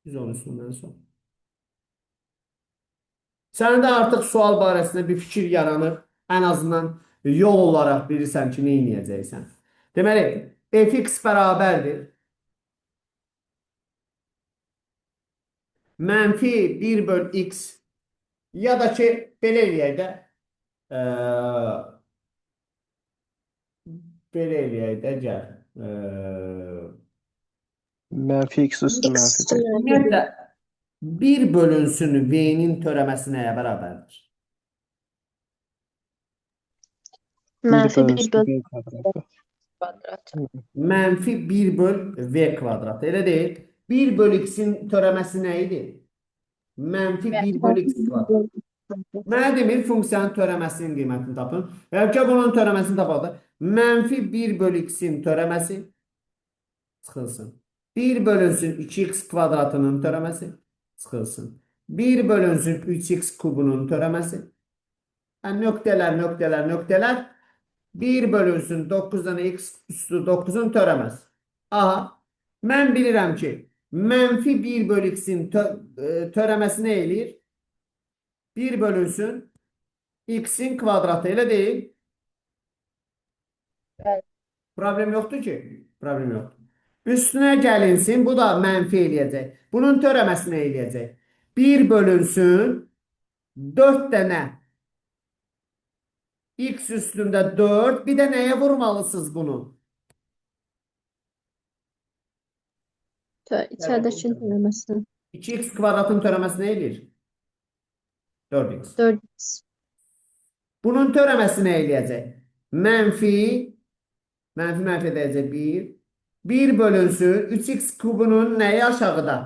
S1: 113-dən sonra. Səndə artıq sual barəsində bir fikir yaranır. Ən azından yol olaraq bilirsən ki, nə edəcəksən. Deməli, fx bərabərdir. Mənfi 1 böl x ya da ki, belə eləyək də, belə eləyək də, gəl.
S3: Mənfi x üstü
S6: X
S3: mənfi
S6: üstü
S3: 1.
S6: mənfi 1.
S1: Ümumiyyətlə, 1 bölünsün v-nin törəməsi nəyə bərabərdir?
S3: 1
S5: Mənfi 1
S3: bölünsün
S5: böl
S3: v kvadratı.
S4: Kvadrat.
S1: Mənfi 1 böl v kvadratı. Elə deyil. 1 böl x-in törəməsi nə idi? Mənfi 1 böl x kvadrat. Mənə demir funksiyanın törəməsinin qiymətini tapın. Və ya bunun törəməsini tapaq da. Mənfi 1 böl x-in törəməsi çıxılsın. 1 bölünsün 2x kvadratının törəməsi çıxılsın. 1 bölünsün 3x kubunun törəməsi. Yəni, nöqtələr, nöqtələr, nöqtələr. 1 bölünsün 9 dənə x üstü 9-un törəməsi. Aha, mən bilirəm ki, mənfi 1 böl x-in törəməsi nə eləyir? 1 bölünsün x-in kvadratı, elə deyil?
S4: Bəli.
S1: Problem yoxdur ki. Problem yoxdur. Üstünə gəlinsin, bu da mənfi eləyəcək. Bunun törəməsi nə eləyəcək? 1 bölünsün 4 dənə x üstündə 4. Bir də nəyə vurmalısınız bunu?
S5: İçəridəkinin törəməsinə.
S1: 2x kvadratın törəməsi nə eləyir? 4x.
S5: 4x.
S1: Bunun törəməsi nə eləyəcək? Mənfi, mənfi mənfi edəcək 1. 1 bölünsün 3x kubunun nəyi aşağıda?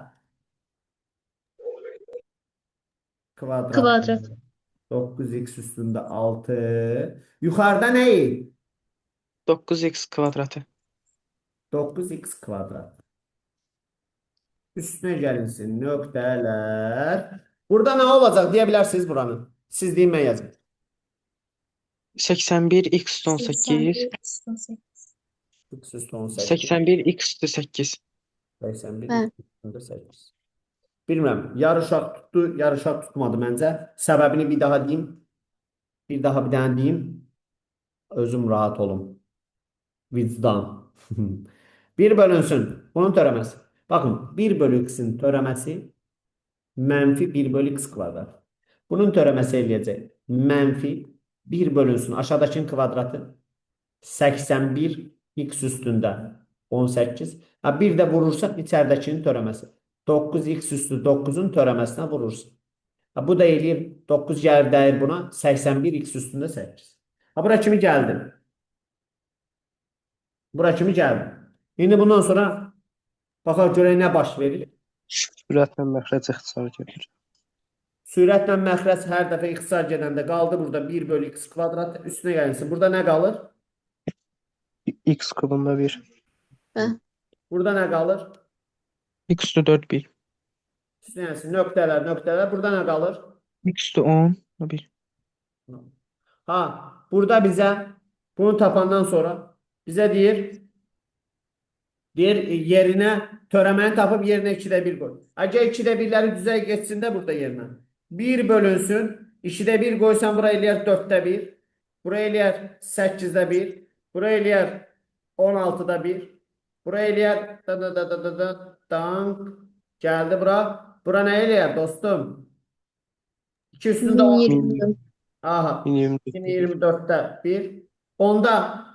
S1: Kvadrat.
S5: Kvadrat.
S1: 9x üstündə 6. Yuxarıda nəyi?
S2: 9x kvadratı.
S1: 9x kvadrat. Üstünə gəlinsin nöqtələr. Burada nə olacaq deyə bilərsiniz buranın. Siz deyin, mən yazım.
S2: 81 x üstü 18.
S6: 18.
S1: X üstü 18.
S2: 81 x üstü 8.
S1: 81
S5: Bəli.
S1: x üstündə 8. Bilmirəm, yarı uşaq tutdu, yarı uşaq tutmadı məncə. Səbəbini bir daha deyim. Bir daha bir dənə deyim. Özüm rahat olum. Vicdan. 1 bölünsün. Bunun törəməsi. Baxın, 1 bölü x-in törəməsi mənfi 1 bölü x kvadrat. Bunun törəməsi eləyəcək. Mənfi 1 bölünsün. Aşağıdakinin kvadratı 81 x üstündə 18. Ha, bir də vurursan içəridəkinin törəməsi. 9x üstü 9-un törəməsinə vurursan. Ha, bu da eləyir 9 gəlir dəyir buna 81 x üstündə 8. Ha, bura kimi gəldi? Bura kimi gəldi? İndi bundan sonra baxaq görək nə baş verir.
S3: Sürətlə məxrəc ixtisar gedir.
S1: Sürətlə məxrəc hər dəfə ixtisar gedəndə qaldı burada 1 bölü x kvadrat üstünə gəlsin. Burada nə qalır?
S3: X kubunda 1.
S1: Burada nə qalır?
S2: X üstü 4 1.
S1: Üstünə gəlsin. Nöqtələr, nöqtələr. Burada nə qalır?
S2: X üstü 10 1.
S1: Ha, burada bizə bunu tapandan sonra bizə deyir yerinə törəməni tapıb yerinə 2-də 1 qoy. Əgər 2-də 1-ləri düzəy getsin də burada yerinə. 1 bölünsün. 2-də 1 qoysan bura eləyər 4-də 1. Bura eləyər 8-də 1. Bura eləyər 16-da 1. Bura eləyər da da da da da da dank. Gəldi bura. Bura nə eləyər dostum? 2 üstündə 10.
S5: 1024.
S1: Aha.
S3: 1024.
S1: 1024-də 1. Onda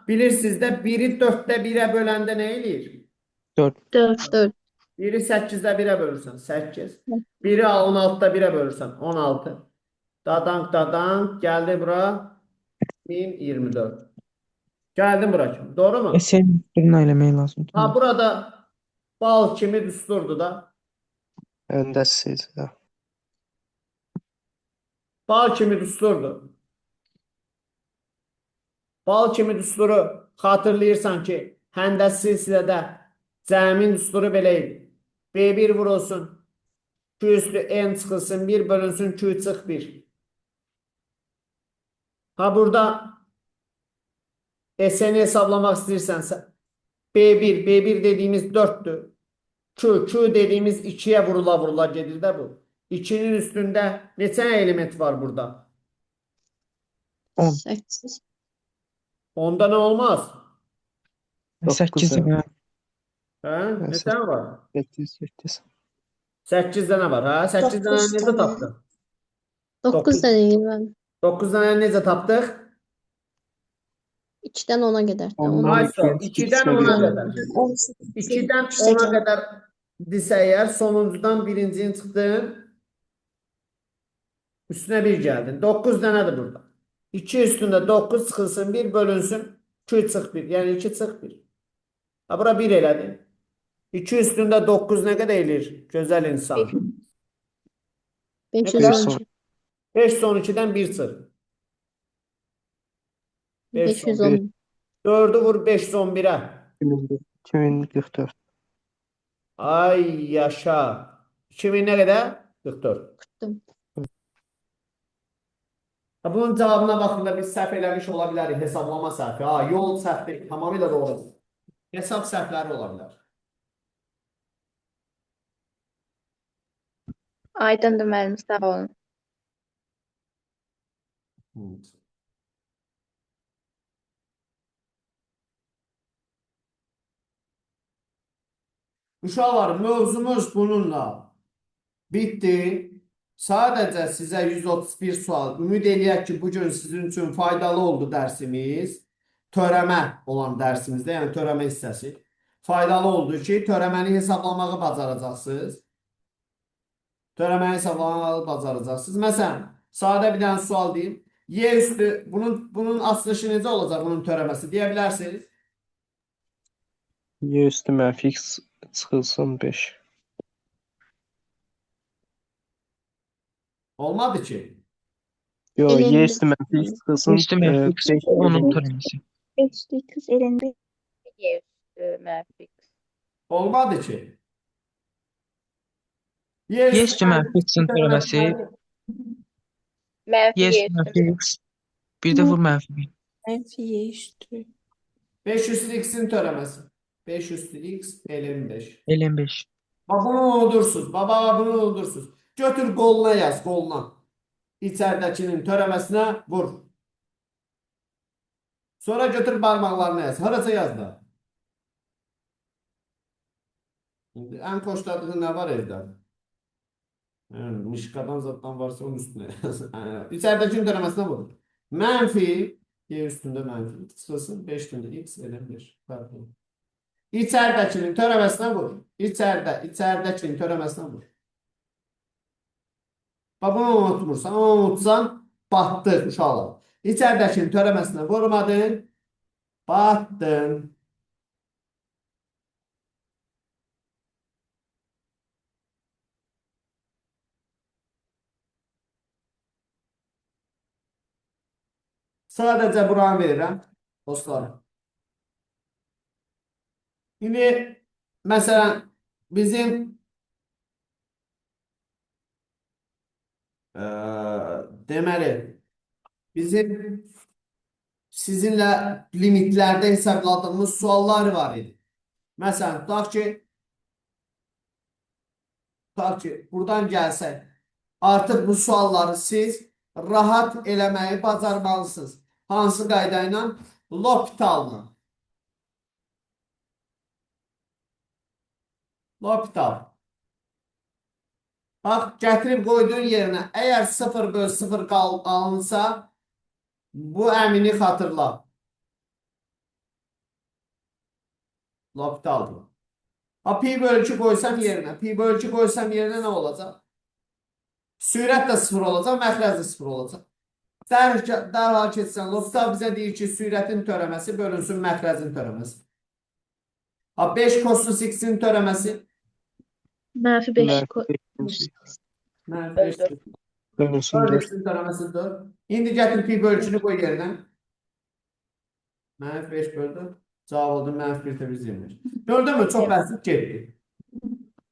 S1: bilirsiniz də 1-i 4-də 1-ə böləndə nə eləyir?
S2: 4.
S5: 4 4.
S1: 1-i 8-də 1-ə bölürsən 8. 1-i 16-da 1-ə bölürsən 16. Dadank dadank gəldi bura 1024. Gəldim bura kimi. Doğru mu?
S2: SN düsturunu eləmək lazımdır.
S1: Ha burada bal kimi düsturdur da.
S3: Həndəsi silsilə.
S1: Bal kimi düsturdur. Bal kimi düsturu xatırlayırsan ki, həndəs silsilədə cəmin düsturu belə idi. B1 vurulsun, Q üstü N çıxılsın, 1 bölünsün, Q çıx 1. Ha burada SN-i hesablamaq istəyirsənsə B1, B1 dediyimiz 4-dür. Q, Q dediyimiz 2-yə vurula vurula gedir də bu. 2-nin üstündə neçə element var burada?
S2: 10.
S5: 8.
S1: Onda nə olmaz?
S2: 8 dənə.
S1: Hə? Neçə var?
S3: 8, 8.
S1: 8 dənə var, hə? 8 dənə
S6: Doqquz
S1: necə
S6: dənə.
S1: tapdıq?
S5: 9 dənə eləyir müəllim.
S1: 9 dənə necə tapdıq?
S5: 2-dən 10-a qədər də.
S3: Ondan
S5: 10.
S1: Ay sağ ol. 2-dən 10-a qədər.
S6: 18.
S1: 2-dən 10-a qədər desə əgər sonuncudan birincinin çıxdın, üstünə 1 gəldin. 9 dənədir burada. 2 üstündə 9 çıxılsın, 1 bölünsün, 2 çıx 1. Yəni 2 çıx 1. Ha, bura 1 elədin. 2 üstündə 9 nə qədər eləyir? Gözəl insan.
S5: 512.
S1: 512-dən 1 çıx.
S5: 510.
S1: 4-ü vur 511-ə.
S3: 2044.
S1: Ay yaşa. 2000 nə qədər? 44.
S5: 44.
S1: Ha, bunun cavabına baxında biz səhv eləmiş ola bilərik. Hesablama səhvi. Ha, yol səhv deyil. Tamamilə doğrudur. Hesab səhvləri ola bilər.
S4: Aydındır müəllim, sağ olun.
S1: Evet. Uşaqlar, mövzumuz bununla bitdi. Sadəcə sizə 131 sual. Ümid eləyək ki, bugün sizin üçün faydalı oldu dərsimiz. Törəmə olan dərsimizdə, yəni törəmə hissəsi. Faydalı oldu ki, törəməni hesablamağı bacaracaqsınız. Törəməni hesablamağı bacaracaqsınız. Məsələn, sadə bir dənə sual deyim. Y üstü, bunun açılışı necə olacaq, bunun törəməsi deyə bilərsiniz.
S3: Y üstü mənfi x çıxılsın 5.
S1: Olmadı ki.
S3: Yo,
S5: Elən
S3: y
S5: beş.
S3: üstü mənfi x çıxılsın
S2: Üstü mənfi x
S3: 5
S2: onun
S3: elən
S2: törəməsi.
S7: 5 x elən 5.
S4: Y üstü mənfi x.
S1: Olmadı ki. Y
S2: Y üstü mənfi x-in törəməsi
S4: Mənfi
S2: Y
S4: Y
S2: üstü
S4: üstü
S2: mənfi x bir də vur mənfi 1.
S7: Mənfi y üstü.
S1: 5 üstü x-in törəməsi. 5 üstü x ln 5.
S2: Ln 5.
S1: Bax bunu unudursuz. Baba bunu unudursuz. Götür qoluna yaz, qoluna. İçəridəkinin törəməsinə vur. Sonra götür barmaqlarına yaz. Harasa yaz da. İndi ən xoşladığın nə var evdə? Yəni, mişkadan zaddan varsa onun üstünə yaz. İçəridəkinin törəməsinə vur. Mənfi y üstündə mənfi x çıxılsın 5 x ln 1. Fərqli. İçəridəkinin törəməsinə vur. İçəridəkinin törəməsinə vur. Bax, bunu unutmursan. Onu unutsan, batdıq uşaqlar. İçəridəkinin törəməsinə vurmadın, batdın. Sadəcə buranı verirəm, dostlar. İndi, məsələn, bizim deməli, bizim sizinlə limitlərdə hesabladığımız suallar var idi. Məsələn, tutaq ki, buradan gəlsək, artıq bu sualları siz rahat eləməyi bacarmalısınız. Hansı qayda ilə? L'Hopital'la. L'Hopital. Bax, gətirib qoyduğun yerinə, əgər 0 böl 0 alınsa, bu əmini xatırla. L'Hopital'dır. Ha, pi böl 2 qoysam yerinə, pi böl 2 qoysam yerinə nə olacaq? Sürət də 0 olacaq, məxrəc də 0 olacaq. Dərhal keçsən, L'Hopital bizə deyir ki, sürətin törəməsi bölünsün məxrəcin törəməsi. Ha, 5 kosinus x-in törəməsi
S5: Mənfi 5
S3: Mənfi 5
S5: kosinus.
S1: Mənfi 5
S3: bölünsün 4.
S1: 4x-in törəməsi 4. İndi gətir pi böl 2-ni qoy yerinə. Mənfi 5 böl 4. Cavab oldu mənfi 1,25. Gördün mü? Çox bəsit getdi.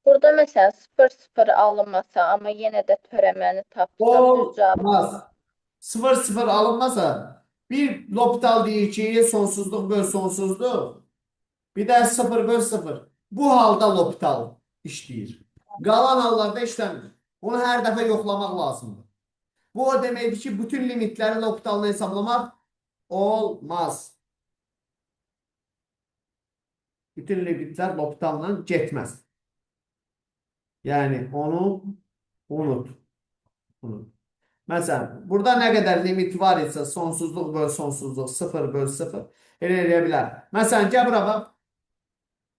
S4: Burada məsələn 0 0 alınmasa, amma yenə də törəməni tapsam düz cavab
S1: Olmaz. 0 0 alınmasa bir L'Hopital deyir ki, sonsuzluq böl sonsuzluq. Bir də 0 böl 0. Bu halda L'Hopital işləyir. Qalan hallarda işləmir. Bunu hər dəfə yoxlamaq lazımdır. Bu o deməkdir ki, bütün limitləri L'Hopital'la hesablamaq olmaz. Bütün limitlər L'Hopital'la getməz. Yəni onu unut. Unut. Məsələn, burada nə qədər limit var isə sonsuzluq böl sonsuzluq 0 böl 0 elə eləyə bilər. Məsələn, gəl bura bax.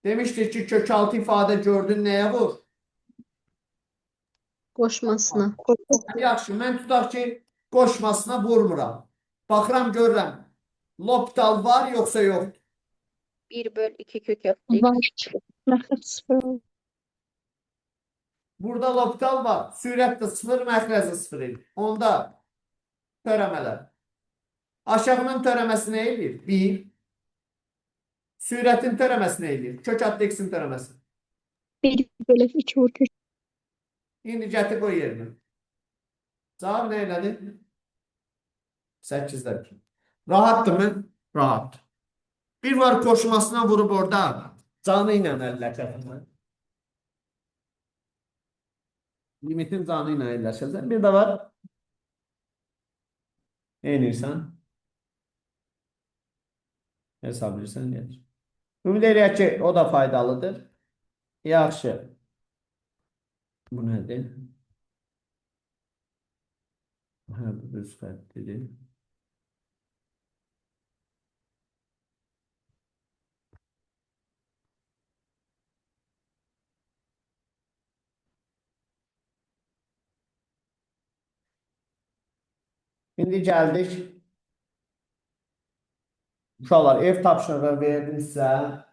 S1: Demişdik ki, kök 6 ifadə gördün, nəyə vur?
S5: Qoşmasına.
S1: Yaxşı, mən tutaq ki, qoşmasına vurmuram. Baxıram, görürəm. L'Hopital var yoxsa yoxdur?
S4: 1 böl 2 kök altı
S7: Var.
S4: x.
S7: Məxrəc 0 olur.
S1: Burada L'Hopital var. Sürət də 0, məxrəc də 0 idi. Onda törəmələr. Aşağının törəməsi nə eləyir? 1. Sürətin törəməsi nə eləyir? Kök altı x-in törəməsi.
S7: 1 bölü 2 vur kök.
S1: İndi gətir qoy yerinə. Cavab nə elədi? 8-də 1. Rahatdır mı? Rahatdır. Bir var qoşmasına vurub orada canı ilə əlləşəsən. Limitin canı ilə əlləşəsən. Bir də var. Eynirsən. Hesablayırsan, gedir. Ümid eləyək ki, o da faydalıdır. Yaxşı. Bu nədir? Hə, bu düz xəttidir. İndi gəldik. Uşaqlar, ev tapşırığı verdim sizə.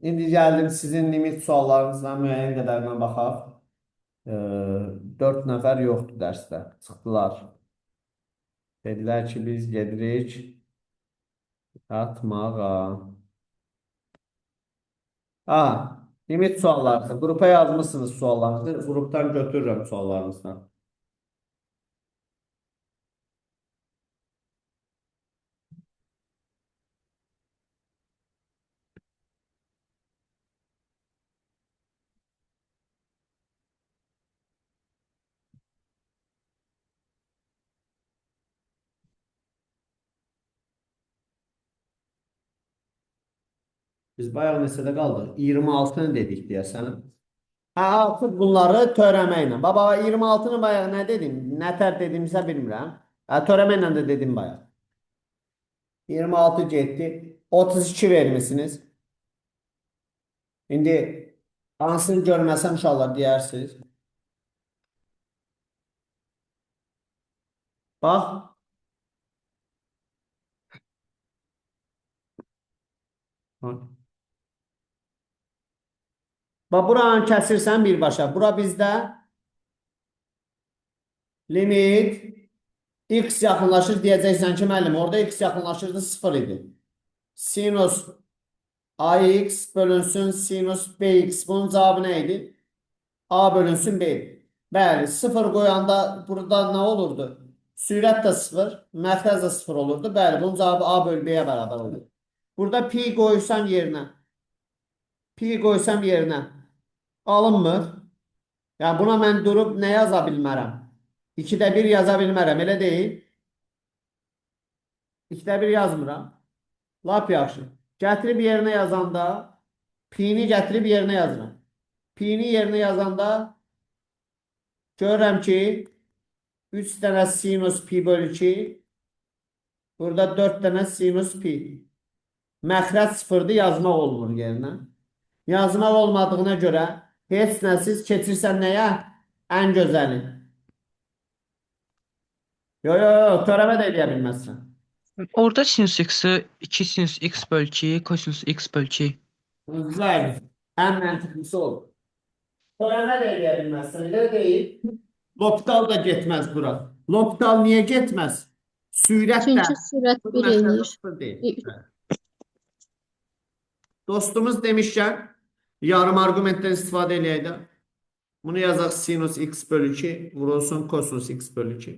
S1: İndi gəldim sizin limit suallarınızdan müəyyən qədərinə baxaq. 4 nəfər yoxdur dərsdə. Çıxdılar. Dedilər ki, biz gedirik yatmağa. Ha, limit suallarınızı. Qrupa yazmışsınız suallarınızı. Qrupdan götürürəm suallarınızdan. Biz bayaq neçədə qaldıq? 26-nı dedik deyəsən. Hə, artıq bunları törəməklə. Baba, 26-nı bayaq nə dedim? Nətər dedimsə bilmirəm. Hə, törəmə ilə də dedim bayaq. 26 getdi. 32 vermisiniz. İndi hansını görməsəm uşaqlar deyərsiniz. Bax. Bax, buranı kəsirsən birbaşa. Bura bizdə limit x yaxınlaşır deyəcəksən ki, müəllim, orada x yaxınlaşırdı 0 idi. Sinus ax bölünsün sinus bx. Bunun cavabı nə idi? A bölünsün b. Bəli, 0 qoyanda burada nə olurdu? Sürət də 0, məxrəc də 0 olurdu. Bəli, bunun cavabı A böl B-yə bərabər olur. Burada pi qoysam yerinə, pi qoysam yerinə alınmır. Yəni buna mən durub nə yaza bilmərəm? 2-də 1 yaza bilmərəm, elə deyil. 2-də 1 yazmıram. Lap yaxşı. Gətirib yerinə yazanda pi-ni gətirib yerinə yazıram. Pi-ni yerinə yazanda görürəm ki 3 dənə sinus pi bölü 2, burada 4 dənə sinus pi. Məxrəc sıfırdır, yazmaq olmur yerinə. Yazmaq olmadığına görə heç nəsiz keçirsən nəyə? Ən gözəli. Yo, yo, yo, törəmə də eləyə bilməzsən.
S2: Orada sinus x-i 2 sinus x böl 2, kosinus x böl 2.
S1: Bəli, ən məntiqlisi olur. Törəmə də eləyə bilməzsən, elə deyil. L'Hopital da getməz bura. L'Hopital niyə getməz? Sürət də.
S5: Çünki sürət
S1: Bu
S5: 1
S1: məxrəc
S5: eləyir.
S1: sıfır deyil.
S5: Bir.
S1: Bəli. Dostumuz demişkən, yarım arqumentdən istifadə eləyək də. Bunu yazaq sinus x bölü 2 vurulsun kosinus x bölü 2.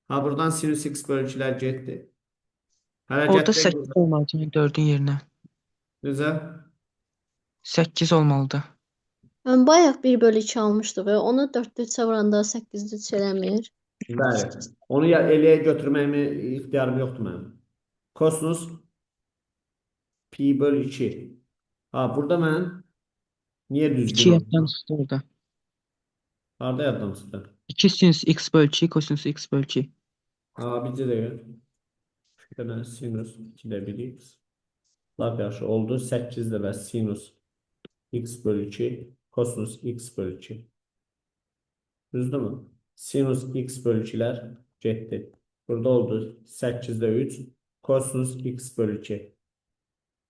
S1: Ha, buradan sinus x bölü 2'lər getdi. Hələ
S2: Orada
S1: gətirək
S2: 8
S1: burada.
S2: olmalıdır 4-ün yerinə.
S1: Necə?
S2: 8 olmalıdır.
S5: Mən bayaq 1 bölü 2 almışdıq və onu 4-də 3-ə vuranda 8-də 3 eləmir.
S1: Bəli. Onu ya eləyə götürməyimi ixtiyarım yoxdur mənim. Kosinus pi bölü 2. Ha, burada mən niyə
S2: 2
S1: düzgün
S2: yaddan
S1: oldu?
S2: çıxdı orada.
S1: Harda yaddan çıxdı?
S2: 2 sinus x böl 2, kosinus x böl 2.
S1: Ha, bircə dəqiqə. Bir dənə sinus 2-də 1 x. Lap yaxşı oldu. 8 dəfə sinus x bölü 2, kosinus x bölü 2. Düzdürmü? Sinus x bölü 2'lər getdi. Burada oldu 8-də 3, kosinus x bölü 2.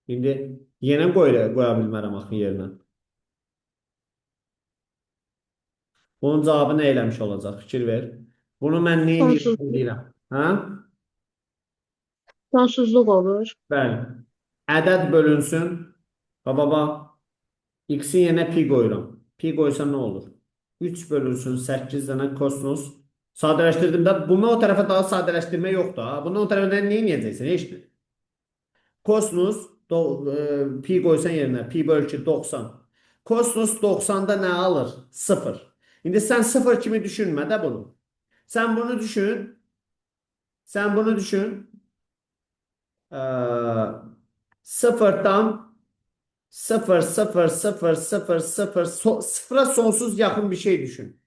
S1: İndi yenə qoya bilmərəm axı yerinə. Bunun cavabı nə eləmiş olacaq? Fikir ver. Bunu mən nə
S7: Sonsuzluq.
S1: eləyirəm? Hə?
S7: Sonsuzluq olur.
S1: Bəli. Ədəd bölünsün. Baba, baba. X-in yerinə pi qoyuram. Pi qoysam nə olur? 3 bölünsün 8 dənə kosinus. Sadələşdirdim də. Bundan o tərəfə daha sadələşdirmə yoxdur. Ha. Bundan o tərəfə nə eləyəcəksən? Heç nə. Kosinus pi qoysan yerinə pi bölü 2 90. Kosinus 90-da nə alır? 0. İndi sən 0 kimi düşünmə də bunu. Sən bunu düşün. Sən bunu düşün. 0 tam 0 0 0 0 0 sıfıra sonsuz yaxın bir şey düşün.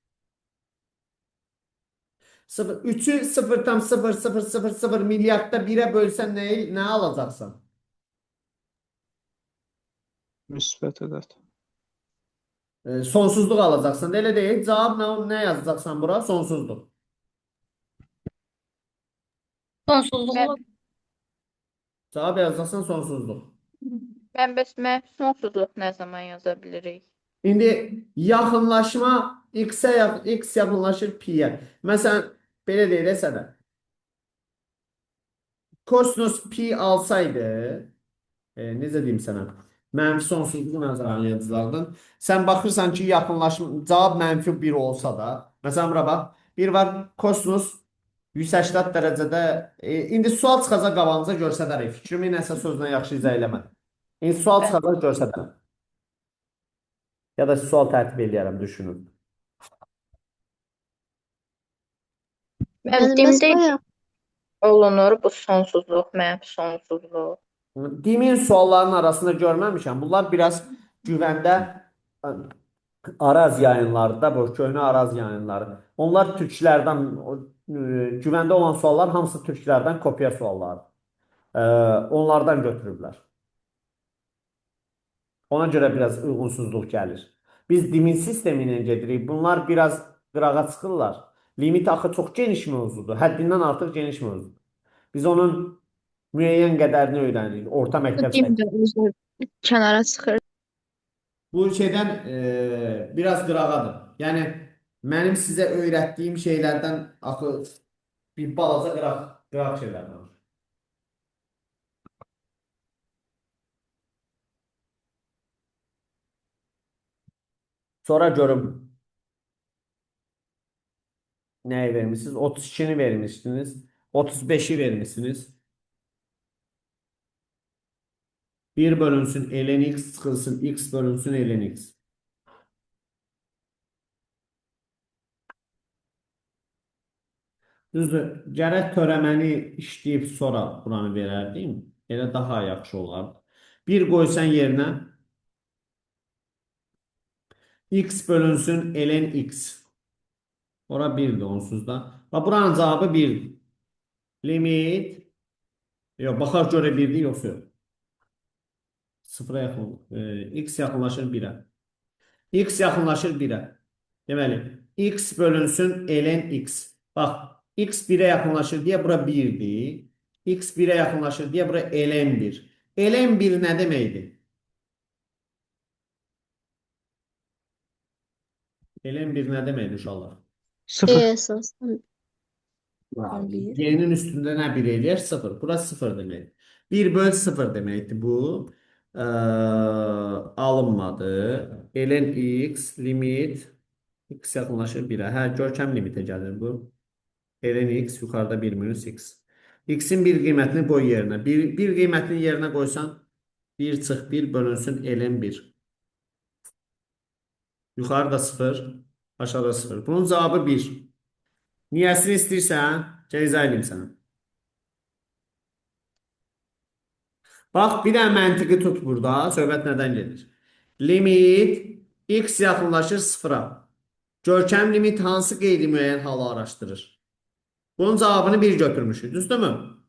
S1: 0 3'ü 0 tam 0 0 0 0 milyardda 1'e bölsən nə alacaqsan?
S3: Müsbət ədəd.
S1: Sonsuzluq alacaqsan. Elə deyil. Cavab nə yazacaqsan bura? Sonsuzluq.
S6: Sonsuzluq
S4: Mən,
S6: olur.
S1: Cavab yazacaqsan sonsuzluq.
S4: mən bəs mənfi sonsuzluq nə zaman yaza bilirik?
S1: İndi yaxınlaşma x-ə x yaxınlaşır pi-yə. Məsələn, belə deyək sənə. Kosinus pi alsaydı, necə deyim sənə? Mənfi sonsuzluğu nəzərə yazacaqdın. Sən baxırsan ki, yaxınlaşma cavab mənfi 1 olsa da, məsələn bura bax, bir var kosinus 180 dərəcədə indi sual çıxacaq qabağınıza göstərərək. Fikrimi nəsə sözlə yaxşı izah eləmədim. İndi sual
S4: Bəli.
S1: çıxacaq göstərərəm. Ya da sual tərtib eləyərəm, düşünün.
S4: Mən
S5: Yəni bəs
S4: dimdə
S5: bayaq
S4: olunur bu sonsuzluq, mənfi sonsuzluq.
S1: Dimin suallarının arasında görməmişəm. Bunlar biraz güvəndə Araz yayınlarında, bu köhnə Araz yayınları. Onlar türklərdən, güvəndə olan suallar hamısı türklərdən kopya suallardır. Onlardan götürüblər. Ona görə biraz uyğunsuzluq gəlir. Biz limit sistemi ilə gedirik. Bunlar biraz qırağa çıxırlar. Limit axı çox geniş mövzudur. Həddindən artıq geniş mövzudur. Biz onun müəyyən qədərini öyrənirik. Orta məktəb
S7: Dim də özü kənara çıxır.
S1: Bu şeydən biraz qırağadır. Yəni mənim sizə öyrətdiyim şeylərdən axı bir balaca qıraq şeylərdən. Sonra görüm nəyi vermişsiniz? 32-ni vermişsiniz. 35-i vermişsiniz. 1 bölünsün ln x çıxılsın x bölünsün ln x. Düzdür, gərək törəməni işləyib sonra buranı verərdim. Elə daha yaxşı olardı. 1 qoysan yerinə x bölünsün ln x. Ora 1-dir onsuz da. Bax, buranın cavabı 1-dir. Limit. Yox, baxaq görə 1-dir, yoxsa yox. 0-a yaxın, x yaxınlaşır 1-ə. X yaxınlaşır 1-ə. Deməli, x bölünsün ln x. Bax, x 1-ə yaxınlaşır deyə bura 1-dir. X 1-ə yaxınlaşır deyə bura ln 1. Ln 1 nə deməkdir? Ln 1 nə deməkdir uşaqlar?
S2: 0.
S5: E əsasdan
S1: Y'nin üstündə nə 1 eləyər? 0. Bura 0 deməkdir. 1 böl 0 deməkdir bu. Alınmadı. Ln x limit x yaxınlaşır 1-ə. Hə, görkəm limitə gəlir bu. Ln x yuxarıda 1 minus x. X-in bir qiymətini qoy yerinə. Bir qiymətini yerinə qoysan 1 çıx 1 bölünsün ln 1. Yuxarıda 0, aşağıda 0. Bunun cavabı 1. Niyəsini istəyirsən, gəl izah eləyim sənə. Bax, bir dənə məntiqi tut burada. Söhbət nədən gedir? Limit x yaxınlaşır 0-a. Görkəm limit hansı qeyri-müəyyən halı araşdırır? Bunun cavabını 1 götürmüşük, düzdürmü?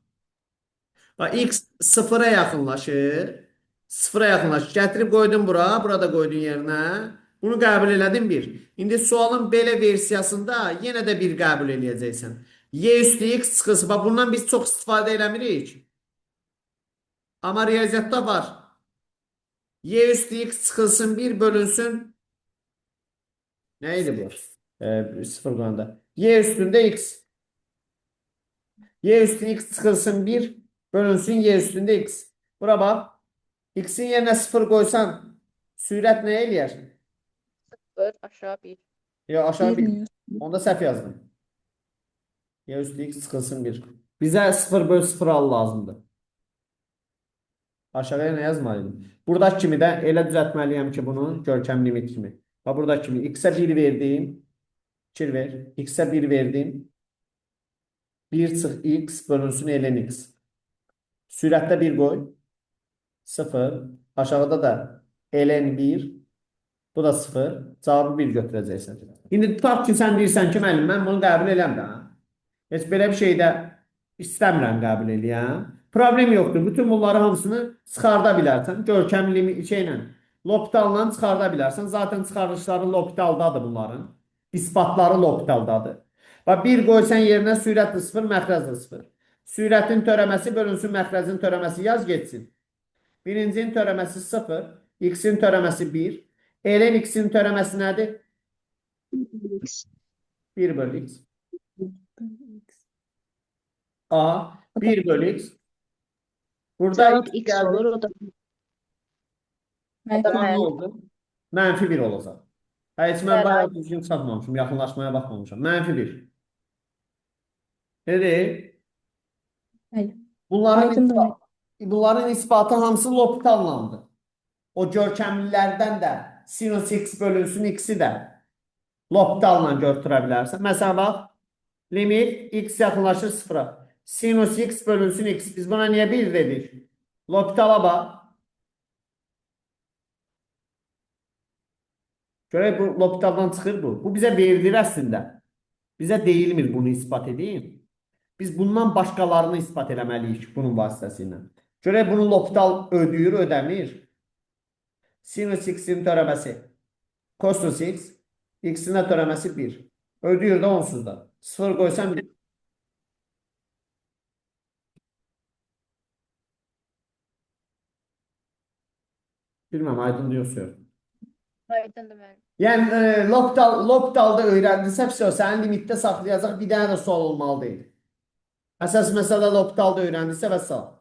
S1: Bax, x 0-a yaxınlaşır. 0-a yaxınlaşır. Gətirib qoydun bura, burada qoydun yerinə. Bunu qəbul elədin 1. İndi sualın belə versiyasında yenə də 1 qəbul eləyəcəksən. Y üstü x çıxılsın. Bax, bundan biz çox istifadə eləmirik. Amma riyaziyyatda var. Y üstü x çıxılsın 1 bölünsün. Nə idi bu? 0 qoyanda. Y üstündə x. Y üstü x çıxılsın 1 bölünsün y üstündə x. Bura bax. X-in yerinə 0 qoysan sürət nə eləyər?
S4: 0 aşağı 1.
S1: Yox, aşağı 1.
S7: 1
S1: Onda səhv yazdım. Y üstü x çıxılsın 1. Bizə 0 böl 0 al lazımdır. Aşağıya nə yazmalıydım? Buradakı kimi də elə düzəltməliyəm ki, bunu görkəm limit kimi. Bax, buradakı kimi x-ə 1 verdim. Fikir ver. X-ə 1 verdim. 1 çıx x bölünsün ln x. Sürətdə 1 qoy. 0. Aşağıda da ln 1. Bu da 0. Cavabı 1 götürəcəksən. İndi tutaq ki, sən deyirsən ki, müəllim, mən bunu qəbul eləmirəm. Heç belə bir şey də istəmirəm qəbul eləyəm. Problem yoxdur. Bütün bunları hamısını çıxarda bilərsən. Görkəm limit şeylə, L'Hopitalla çıxarda bilərsən. Zaten çıxarışları L'Hopitaldadır bunların. İsbatları L'Hopitaldadır. Bax, 1 qoysan yerinə sürət də 0, məxrəc də 0. Sürətin törəməsi bölünsün məxrəcin törəməsi yaz getsin. Birincinin törəməsi 0, x-in törəməsi 1. Ln x-in törəməsi nədir?
S7: X.
S1: 1 bölü x. A 1 bölü x. Burada
S7: Cavab
S1: x
S7: x
S1: gəldi.
S7: olur, o da
S4: O da
S1: Nə
S4: mənfi.
S1: oldu? Mənfi 1 olacaq. Hə, heç mən
S4: Bəli,
S1: bayağı düzgün çatmamışım, yaxınlaşmaya baxmamışam. Mənfi 1. Dedi.
S7: Bəli.
S1: Bunların
S7: Aydındır.
S1: bunların isbatı hamısı L'Hopitallandı. O görkəmlilərdən də sinus x bölünsün x-i də L'Hopitalla götürə bilərsən. Məsələn, bax, limit x yaxınlaşır 0-a. Sinus x bölünsün x. Biz buna niyə 1 dedik? L'Hopitala bax. Görək bu L'Hopital'dan çıxır bu. Bu bizə verilir əslində. Bizə deyilmir bunu isbat edin. Biz bundan başqalarını isbat eləməliyik bunun vasitəsilə. Görək bunu L'Hopital ödəyir, ödəmir. Sinus x-in törəməsi kosinus x, x-in də törəməsi 1. Ödəyir də onsuz da. 0 qoysan 1. Bilməm, aydındır yoxsa yox.
S4: Aydındır müəllim.
S1: Yəni L'Hopital'da öyrəndinsə, vəsə, səni limitdə saxlayacaq bir dənə də sual olmalı deyil. Əsas məsələ L'Hopital'da öyrəndinsə vəssalam.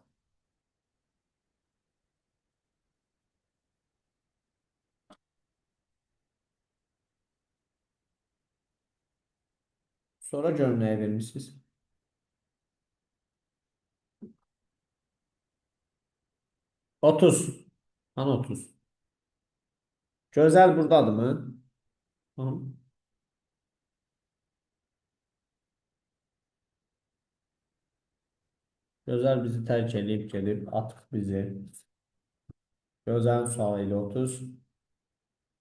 S1: Sonra görün nəyə vermişsiniz. 30. Hani 30? Gözəl buradadır mı? Tamam. Gözəl bizi tərk eləyib gedib, atıq bizi. Gözəlin sualı ilə 30.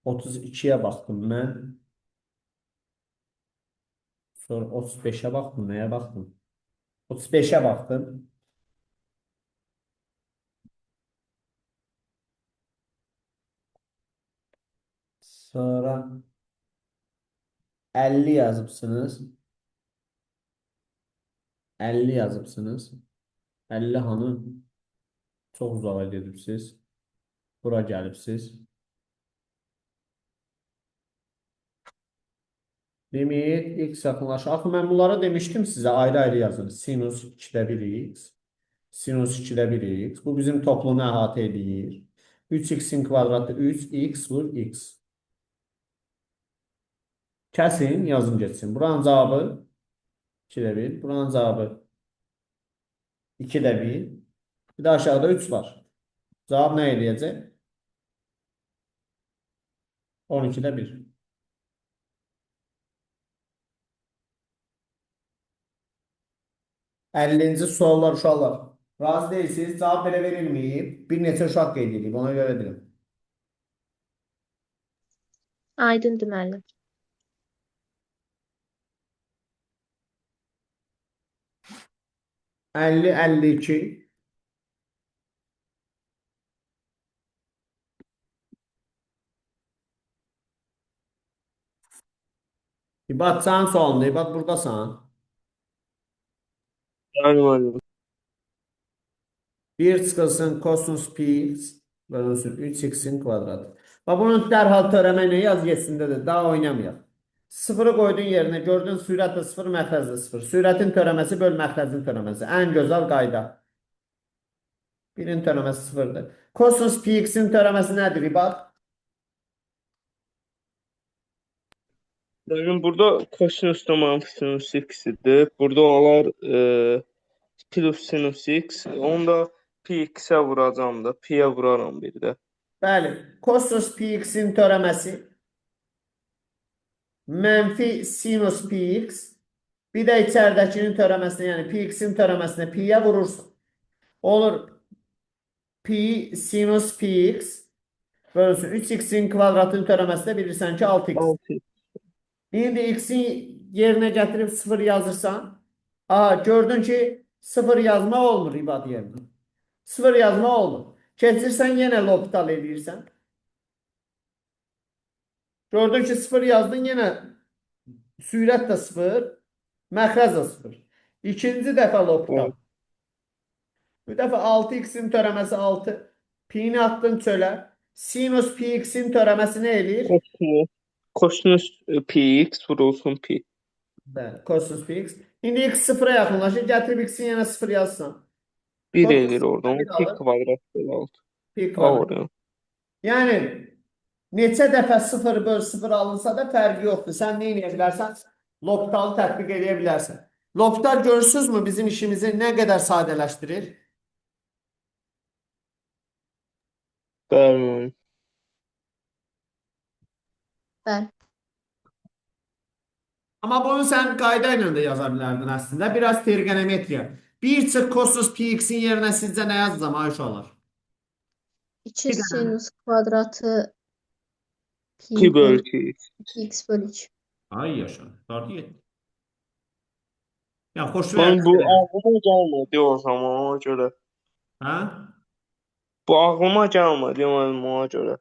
S1: 32-yə baxdım mən. Sonra 35-ə baxdım. Nəyə baxdım? 35-ə baxdım. Sonra 50 yazıbsınız. 50 yazıbsınız. 50 hanı? Çox uzağa gedibsiz. Bura gəlibsiz. Limit x yaxınlaşır. Axı mən bunlara demişdim sizə ayrı-ayrı yazın. Sinus 2-də 1 x. Sinus 2-də 1 x. Bu bizim toplunu əhatə edir. 3x-in kvadratı 3x vur x. Kəsin, yazın getsin. Buranın cavabı 2-də 1. Buranın cavabı 2-də 1. Bir də aşağıda 3 var. Cavab nə eləyəcək? 12-də 1. 50-ci suallar uşaqlar. Razı deyilsiniz. Cavab belə verilməyib. Bir neçə uşaq qeyd edib. Ona görə deyirəm.
S7: Aydındır müəllim.
S1: 50, 52. İbad sənin sualındır. İbad buradasan.
S3: Bəli müəllim.
S1: 1 çıxılsın kosinus pi x bölünsün 3x-in kvadratı. Bax bunu dərhal törəmə ilə yaz getsin də daha oynamayaq. Sıfırı qoydun yerinə, gördün sürət də sıfır, məxrəc də sıfır. Sürətin törəməsi böl məxrəcin törəməsi. Ən gözəl qayda. Birin törəməsi sıfırdır. Kosinus pi x-in törəməsi nədir İbad?
S3: Müəllim, burada kosinus da mənfi sinus x-idir. Burada olar plus sinus x. Onu da pi x-ə vuracağam da. Pi-yə vuraram bir də.
S1: Bəli. Kosinus pi x-in törəməsi mənfi sinus pi x. Bir də içəridəkinin törəməsinə, yəni pi x-in törəməsinə pi-yə vurursun. Olur pi sinus pi x bölünsün 3x-in kvadratının törəməsi də bilirsən ki 6x.
S3: 6.
S1: İndi x-in yerinə gətirib 0 yazırsan, aha, gördün ki 0 yazmaq olmur İbad yerinə. 0 yazmaq olmur. Keçirsən yenə L'Hopital eləyirsən. Gördün ki 0 yazdın yenə sürət də 0, məxrəc də 0. İkinci dəfə L'Hopital. Bu dəfə 6x-in törəməsi 6. Pi-ni atdın çölə. Sinus pi x-in törəməsi nə eləyir?
S3: Kosinus, kosinus pi x vurulsun pi.
S1: Bəli, kosinus pi x. İndi x sıfıra yaxınlaşır. Gətirib x-in yerinə 0 yazsan.
S3: 1
S1: Kosinus
S3: eləyir oradan.
S1: bir
S3: Pi
S1: alır.
S3: kvadrat bölü 6.
S1: Pi kvadrat.
S3: Oraya.
S1: Yəni neçə dəfə 0 böl 0 alınsa da fərqi yoxdur. Sən nə edə bilərsən? L'Hopitalı tətbiq edə bilərsən. L'Hopital görürsünüzmü bizim işimizi nə qədər sadələşdirir?
S3: Bəli müəllim.
S5: Bəli.
S1: Amma bunu sən qayda ilə də yaza bilərdin əslində. Biraz trigonometriya. 1 çıx kosinus pi x-in yerinə sizcə nə yazacağam ay uşaqlar?
S5: 2 sinus kvadratı
S3: Pi bölü 2x.
S5: 2x bölü 2.
S1: Ay yaşa. Qurtardı getdi. Yəni xoş
S3: Mən bu
S1: ver.
S3: ağlıma gəlmədi o zaman ona görə.
S1: Hə?
S3: Bu ağlıma gəlmədi mənim ona görə.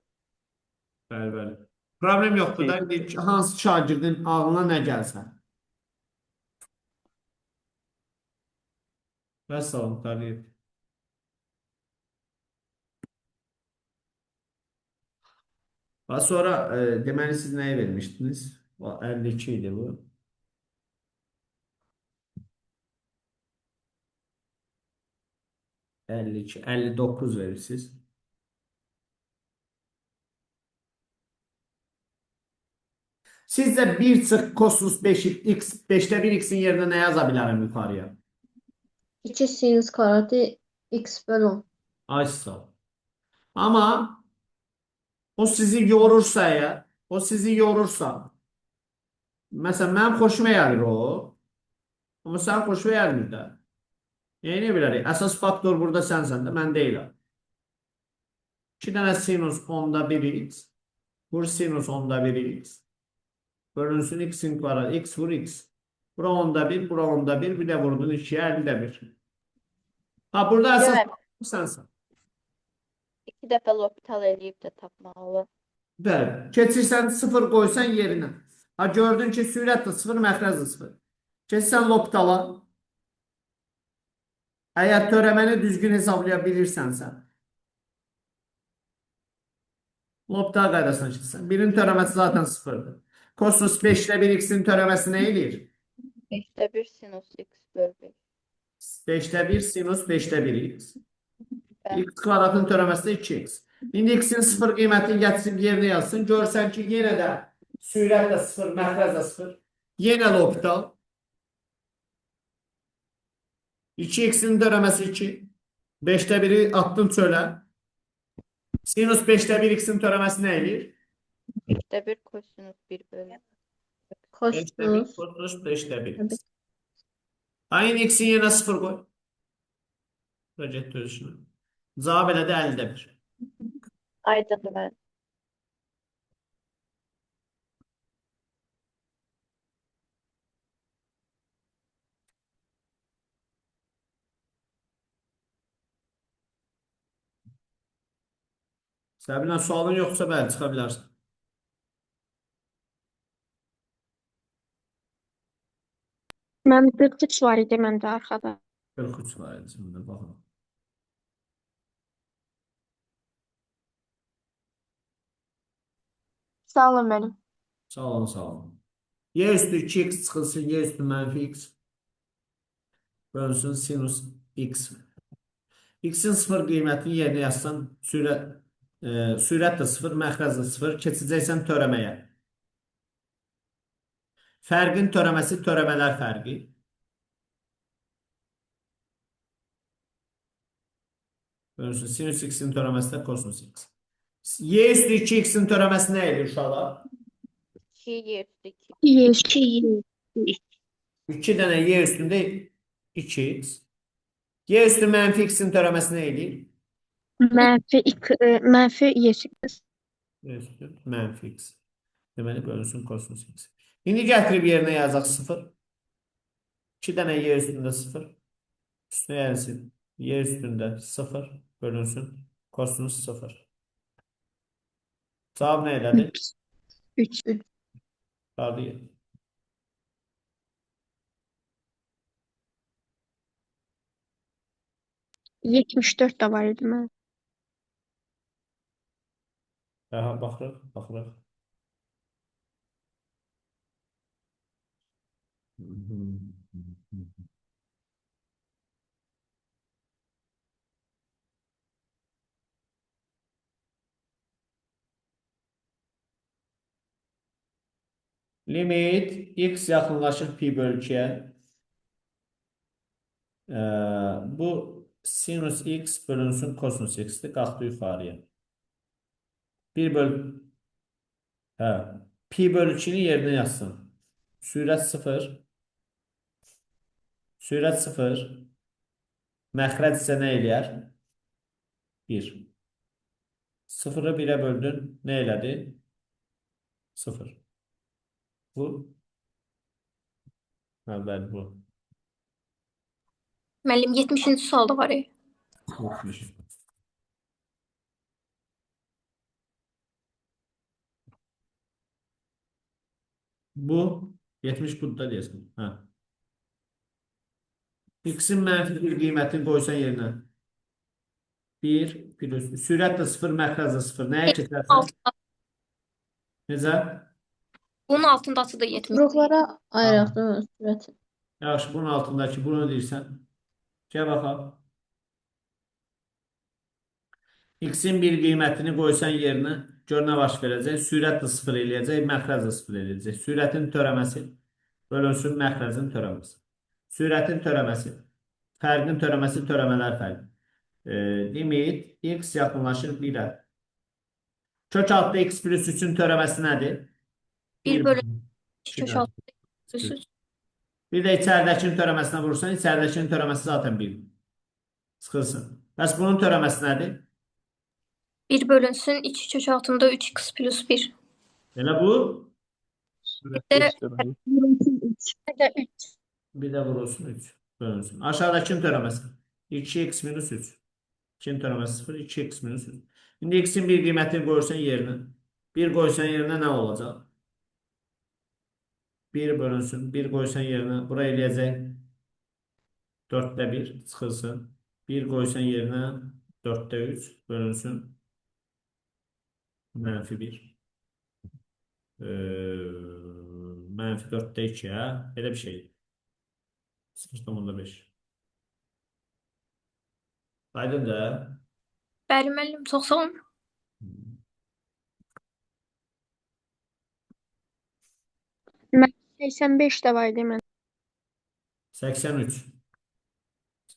S1: Bəli, bəli. Problem yoxdur da. İndi hansı şagirdin ağlına nə gəlsə. Vəssalam, qurtardı getdi. Və sonra deməli siz nəyi vermişdiniz? 52 idi bu. 52, 59 verirsiniz. Sizcə 1 çıx kosinus 5 x 5'te 1 x'in yerinə nə yaza bilərəm yuxarıya?
S5: 2 sinus kvadratı x bölü 10.
S1: Ay sağ ol. Amma o sizi yorursa əgər, o sizi yorursa, məsələn mənim xoşuma gəlir o, amma sənin xoşuna gəlmir də. Nə bilərik? Əsas faktor burada sənsən də, mən deyiləm. 2 dənə sinus 10'da 1x vur sinus 10'da 1x bölünsün x'in kvadratı, x vur x. Bura 10'da 1, bura 10'da 1, bir də vurdun 2'ye 50'də 1. Ha, burada əsas faktor sənsən.
S4: 2 dəfə L'Hopital eləyib də tapmalı.
S1: Bəli. Keçirsən 0 qoysan yerinə. Ha gördün ki, sürət də 0, məxrəc də 0. Keçirsən L'Hopital'a. Əgər törəməni düzgün hesablaya bilirsənsə. L'Hopital qaydasına keçirsən. Birin törəməsi zaten 0'dır. Kosinus 5 ilə 1 x-in törəməsi nə eləyir?
S4: 5'te 1 sinus x bölü 5.
S1: 5'te 1 sinus 5'te 1 x.
S4: Bəli.
S1: X kvadratın törəməsi də 2x. İndi x-in 0 qiymətini gətirib yerinə yazsın. Görsən ki, yenə də sürət də 0, məxrəc də 0. Yenə L'Hopital. 2x-in törəməsi 2. 5'te 1'i attın çölə. Sinus 5'te 1 x-in törəməsi nə eləyir?
S4: 5'te 1 kosinus 1 bölü.
S1: 5'te 1
S5: Kosinus
S1: kosinus 5'te 1 x. Aynı x-in yerinə 0 qoy. Bura getdi öz işinə. Cavab elə də 50'də 1.
S4: Aydındır mənim.
S1: Səbinə sualın yoxsa bəli, çıxa bilərsən.
S7: Mənim 43 var idi məndə arxada.
S1: 43 var idi şimdi, baxın.
S7: Sağ olun mənim.
S1: Sağ olun, sağ olun. Y üstü 2x çıxılsın, y üstü mənfi x bölünsün sinus x. X-in 0 qiymətini yerinə yazsan, sürət də 0, məxrəc də 0, keçəcəksən törəməyə. Fərqin törəməsi törəmələr fərqi. Bölünsün sinus x-in törəməsi də kosinus x. Y üstü 2x-in törəməsi nə edir uşaqlar?
S4: 2 y üstü 2.
S7: Y 2 y
S1: 2 dənə y üstündə 2x. Y üstü mənfi x-in törəməsi nə edir?
S7: Mənfi 2 mənfi y 8.
S1: Y üstü mənfi x. Deməli bölünsün kosinus x. İndi gətirib yerinə yazaq 0. 2 dənə y üstündə 0. Üstünə gəlsin. Y üstündə 0 bölünsün kosinus 0. Cavab nə elədi?
S7: 3. 3.
S1: Qaldı yedi.
S7: 74 də var idi mənim.
S1: Daha baxırıq, baxırıq. Limit x yaxınlaşır pi bölü 2'ye. Bu sinus x bölünsün kosinus x-dir. Qalxdı yuxarıya. 1 böl hə, pi bölü 2-ni yerinə yazsın. Sürət 0. Sürət 0. Məxrəc isə nə eləyər? 1. 0-ı 1-ə böldün. Nə elədi? 0. Bu. Hə, bəli, bu.
S8: Müəllim 70-ci sualda var.
S1: 70. Bu 70 budur da deyəsən. Hə. X-in mənfi bir qiymətini qoysan yerinə. 1 plus sürət də 0, məxrəc də 0. Nəyə keçərsən?
S8: Altında,
S1: Necə?
S8: bunun altındakı da 70.
S5: Buruqlara ayıraq da sürəti.
S1: Yaxşı, bunun altındakı bunu deyirsən. Gəl baxaq. X-in bir qiymətini qoysan yerinə, gör nə baş verəcək. Sürət də 0 eləyəcək, məxrəc də 0 eləyəcək. Sürətin törəməsi bölünsün məxrəcin törəməsi. Sürətin törəməsi, fərqin törəməsi, törəmələr fərqi. Limit x yaxınlaşır 1-ə. Kök altda x plus 3-ün törəməsi nədir?
S8: 1 bölü
S1: 2
S8: 2 kök altı plus 3.
S1: Bir də içəridəkinin törəməsinə vurursan, içəridəkinin törəməsi zaten 1. Çıxırsın. Bəs bunun törəməsi nədir?
S8: 1 bölünsün 2 kök altında 3x plus 1.
S1: Elə bu.
S3: Sürət
S8: Bir də
S3: göstərmək.
S7: Vurulsun 3.
S6: Bir də 3.
S1: Bir də vurulsun 3. Bölünsün. Aşağıdakinin törəməsi 2x minus 3. 2-nin törəməsi 0, 2x minus 3. İndi x-in bir qiymətini qoyursan yerinə. 1 qoysan yerinə nə olacaq? 1 bölünsün. 1 qoysan yerinə. Bura eləyəcək 4-də 1 çıxılsın. 1 qoysan yerinə 4-də 3 bölünsün. Mənfi 1. Mənfi 4-də 2, hə? Elə bir şey. 0,5. Aydın da.
S8: Bəli müəllim, çox sağ olun.
S7: Mən 85 də var idi məndə.
S1: 83.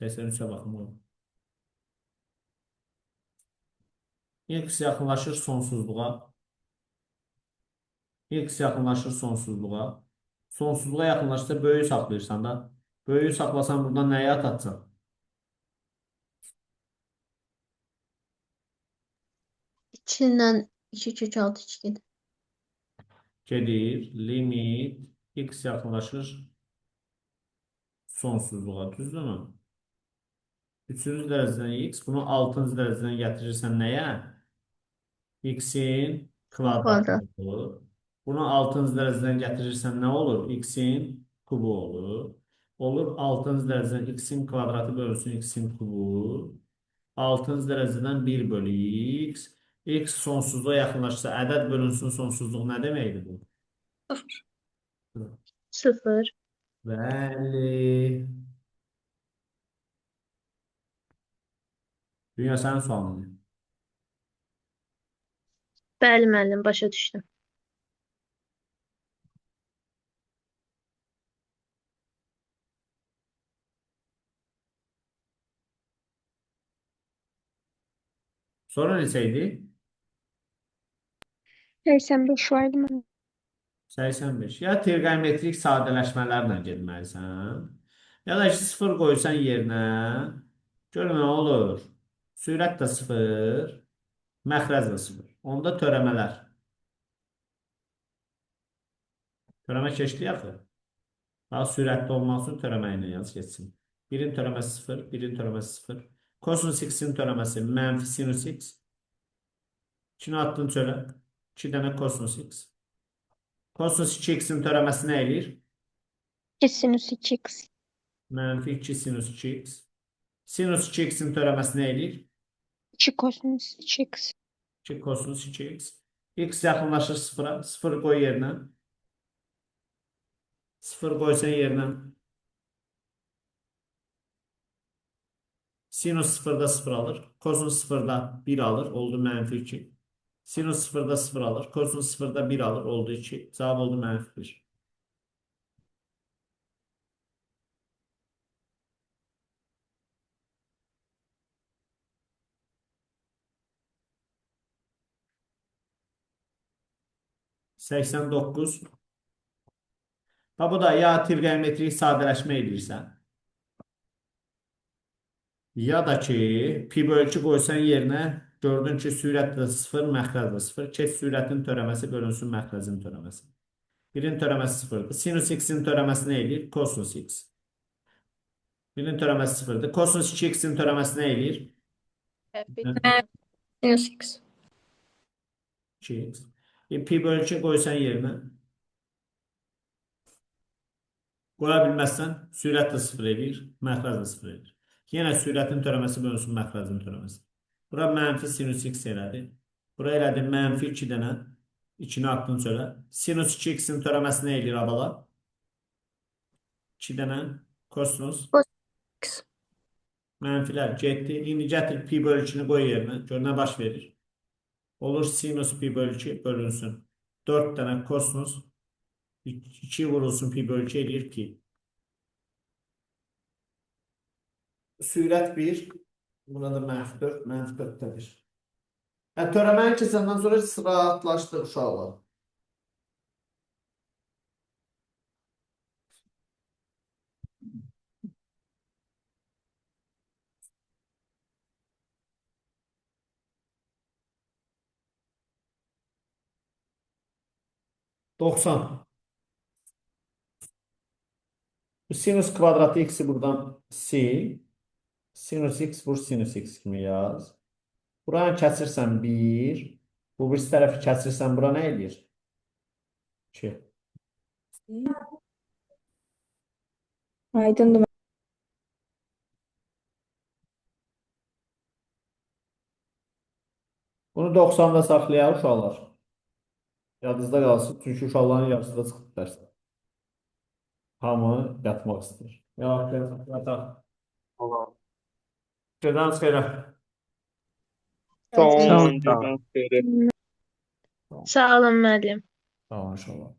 S1: 83'e baxım oğlum. X yaxınlaşır sonsuzluğa. X yaxınlaşır sonsuzluğa. Sonsuzluğa yaxınlaşsa böyüyü saxlayırsan da. Böyüyü saxlasan buradan nəyə atacaqsan?
S5: 2 ilə 2 kök 6 2 gedir.
S1: Gedir. Limit x yaxınlaşır sonsuzluğa. Düzdürmü? 3-cü dərəcədən x. Bunu 6-cı dərəcədən gətirirsən nəyə? X-in kvadratı
S5: Kvadrat.
S1: olur. Bunu 6-cı dərəcədən gətirirsən nə olur? X-in kubu olur. Olur 6-cı dərəcədən x-in kvadratı bölünsün x-in kubu. 6-cı dərəcədən 1 bölü x. X sonsuzluğa yaxınlaşsa ədəd bölünsün sonsuzluq nə deməkdir bu?
S8: 0.
S5: 0.
S1: Bəli. Dünya sənin sualındır.
S6: Bəli müəllim, başa düşdüm.
S1: Sonra neçə idi?
S7: 85 var idi məndə.
S1: 85. Ya trigonometrik sadələşmələrlə getməlisən, ya da ki, 0 qoysan yerinə, gör nə olur? Sürət də 0, məxrəc də 0. Onda törəmələr. Törəmə keçdi axı. Daha sürətli olmaq üçün törəmə ilə yaz keçsin. Birin törəməsi 0, birin törəməsi 0. Kosinus x-in törəməsi mənfi sinus x. 2-ni atdın çölə. 2 dənə kosinus x. Kosinus 2x-in törəməsi nə eləyir?
S7: 2 sinus 2x.
S1: Mənfi 2 sinus 2x. Sinus 2x-in törəməsi nə eləyir?
S7: 2 kosinus 2x.
S1: 2 kosinus 2x. X yaxınlaşır 0-a. 0 qoy yerinə. 0 qoysan yerinə. Sinus 0-da 0 alır. Kosinus 0-da 1 alır. Oldu mənfi 2. Sinus 0-da 0 alır. Kosinus 0-da 1 alır. Oldu 2. Cavab oldu mənfi 1. ...89. Bax, bu da ya trigonometrik sadələşmə eləyirsən, ya da ki, pi bölü 2 qoysan yerinə Gördün ki, sürət də 0, məxrəc də 0. Keç sürətin törəməsi bölünsün məxrəcin törəməsi. 1-in törəməsi 0-dır. Sinus x-in törəməsi nə eləyir? Kosinus x. 1-in törəməsi 0-dır. Kosinus 2x-in törəməsi nə eləyir?
S8: Sinus x.
S1: 2x. Pi bölü 2 qoysan yerinə. Qoya bilməzsən, sürət də 0 eləyir, məxrəc də 0 eləyir. Yenə sürətin törəməsi bölünsün məxrəcin törəməsi. Bura mənfi sinus x elədi. Bura elədi mənfi 2 dənə. 2-ni atdın çölə. Sinus 2x-in törəməsi nə eləyir abala? 2 dənə kosinus.
S8: X.
S1: Mənfilər getdi. İndi gətir pi bölü 2-ni qoy yerinə. Gör nə baş verir. Olur sinus pi bölü 2 bölünsün. 4 dənə kosinus 2 vurulsun pi bölü 2 eləyir pi. Sürət 1. Burada mənfi 4, mənfi 4 də 1. Törəməni keçəndən sonra rahatlaşdı uşaqlar. ...90. Bu sinus kvadratı x'i buradan sil. Sinus x vur sinus x kimi yaz. Buranı kəsirsən 1. Bu bir tərəfi kəsirsən bura nə eləyir? 2.
S7: Aydındır.
S1: Bunu 90-da saxlayaq uşaqlar. Yadınızda qalsın. Çünki uşaqların yarısı da çıxıb dərsdən. Hamı yatmaq istəyir. Yataq. Gecəniz xeyrə.
S3: Sağ
S2: Sağ
S3: olun,
S2: olun.
S3: gecəniz xeyrə.
S7: Sağ olun müəllim.
S1: Sağ olun inşallah.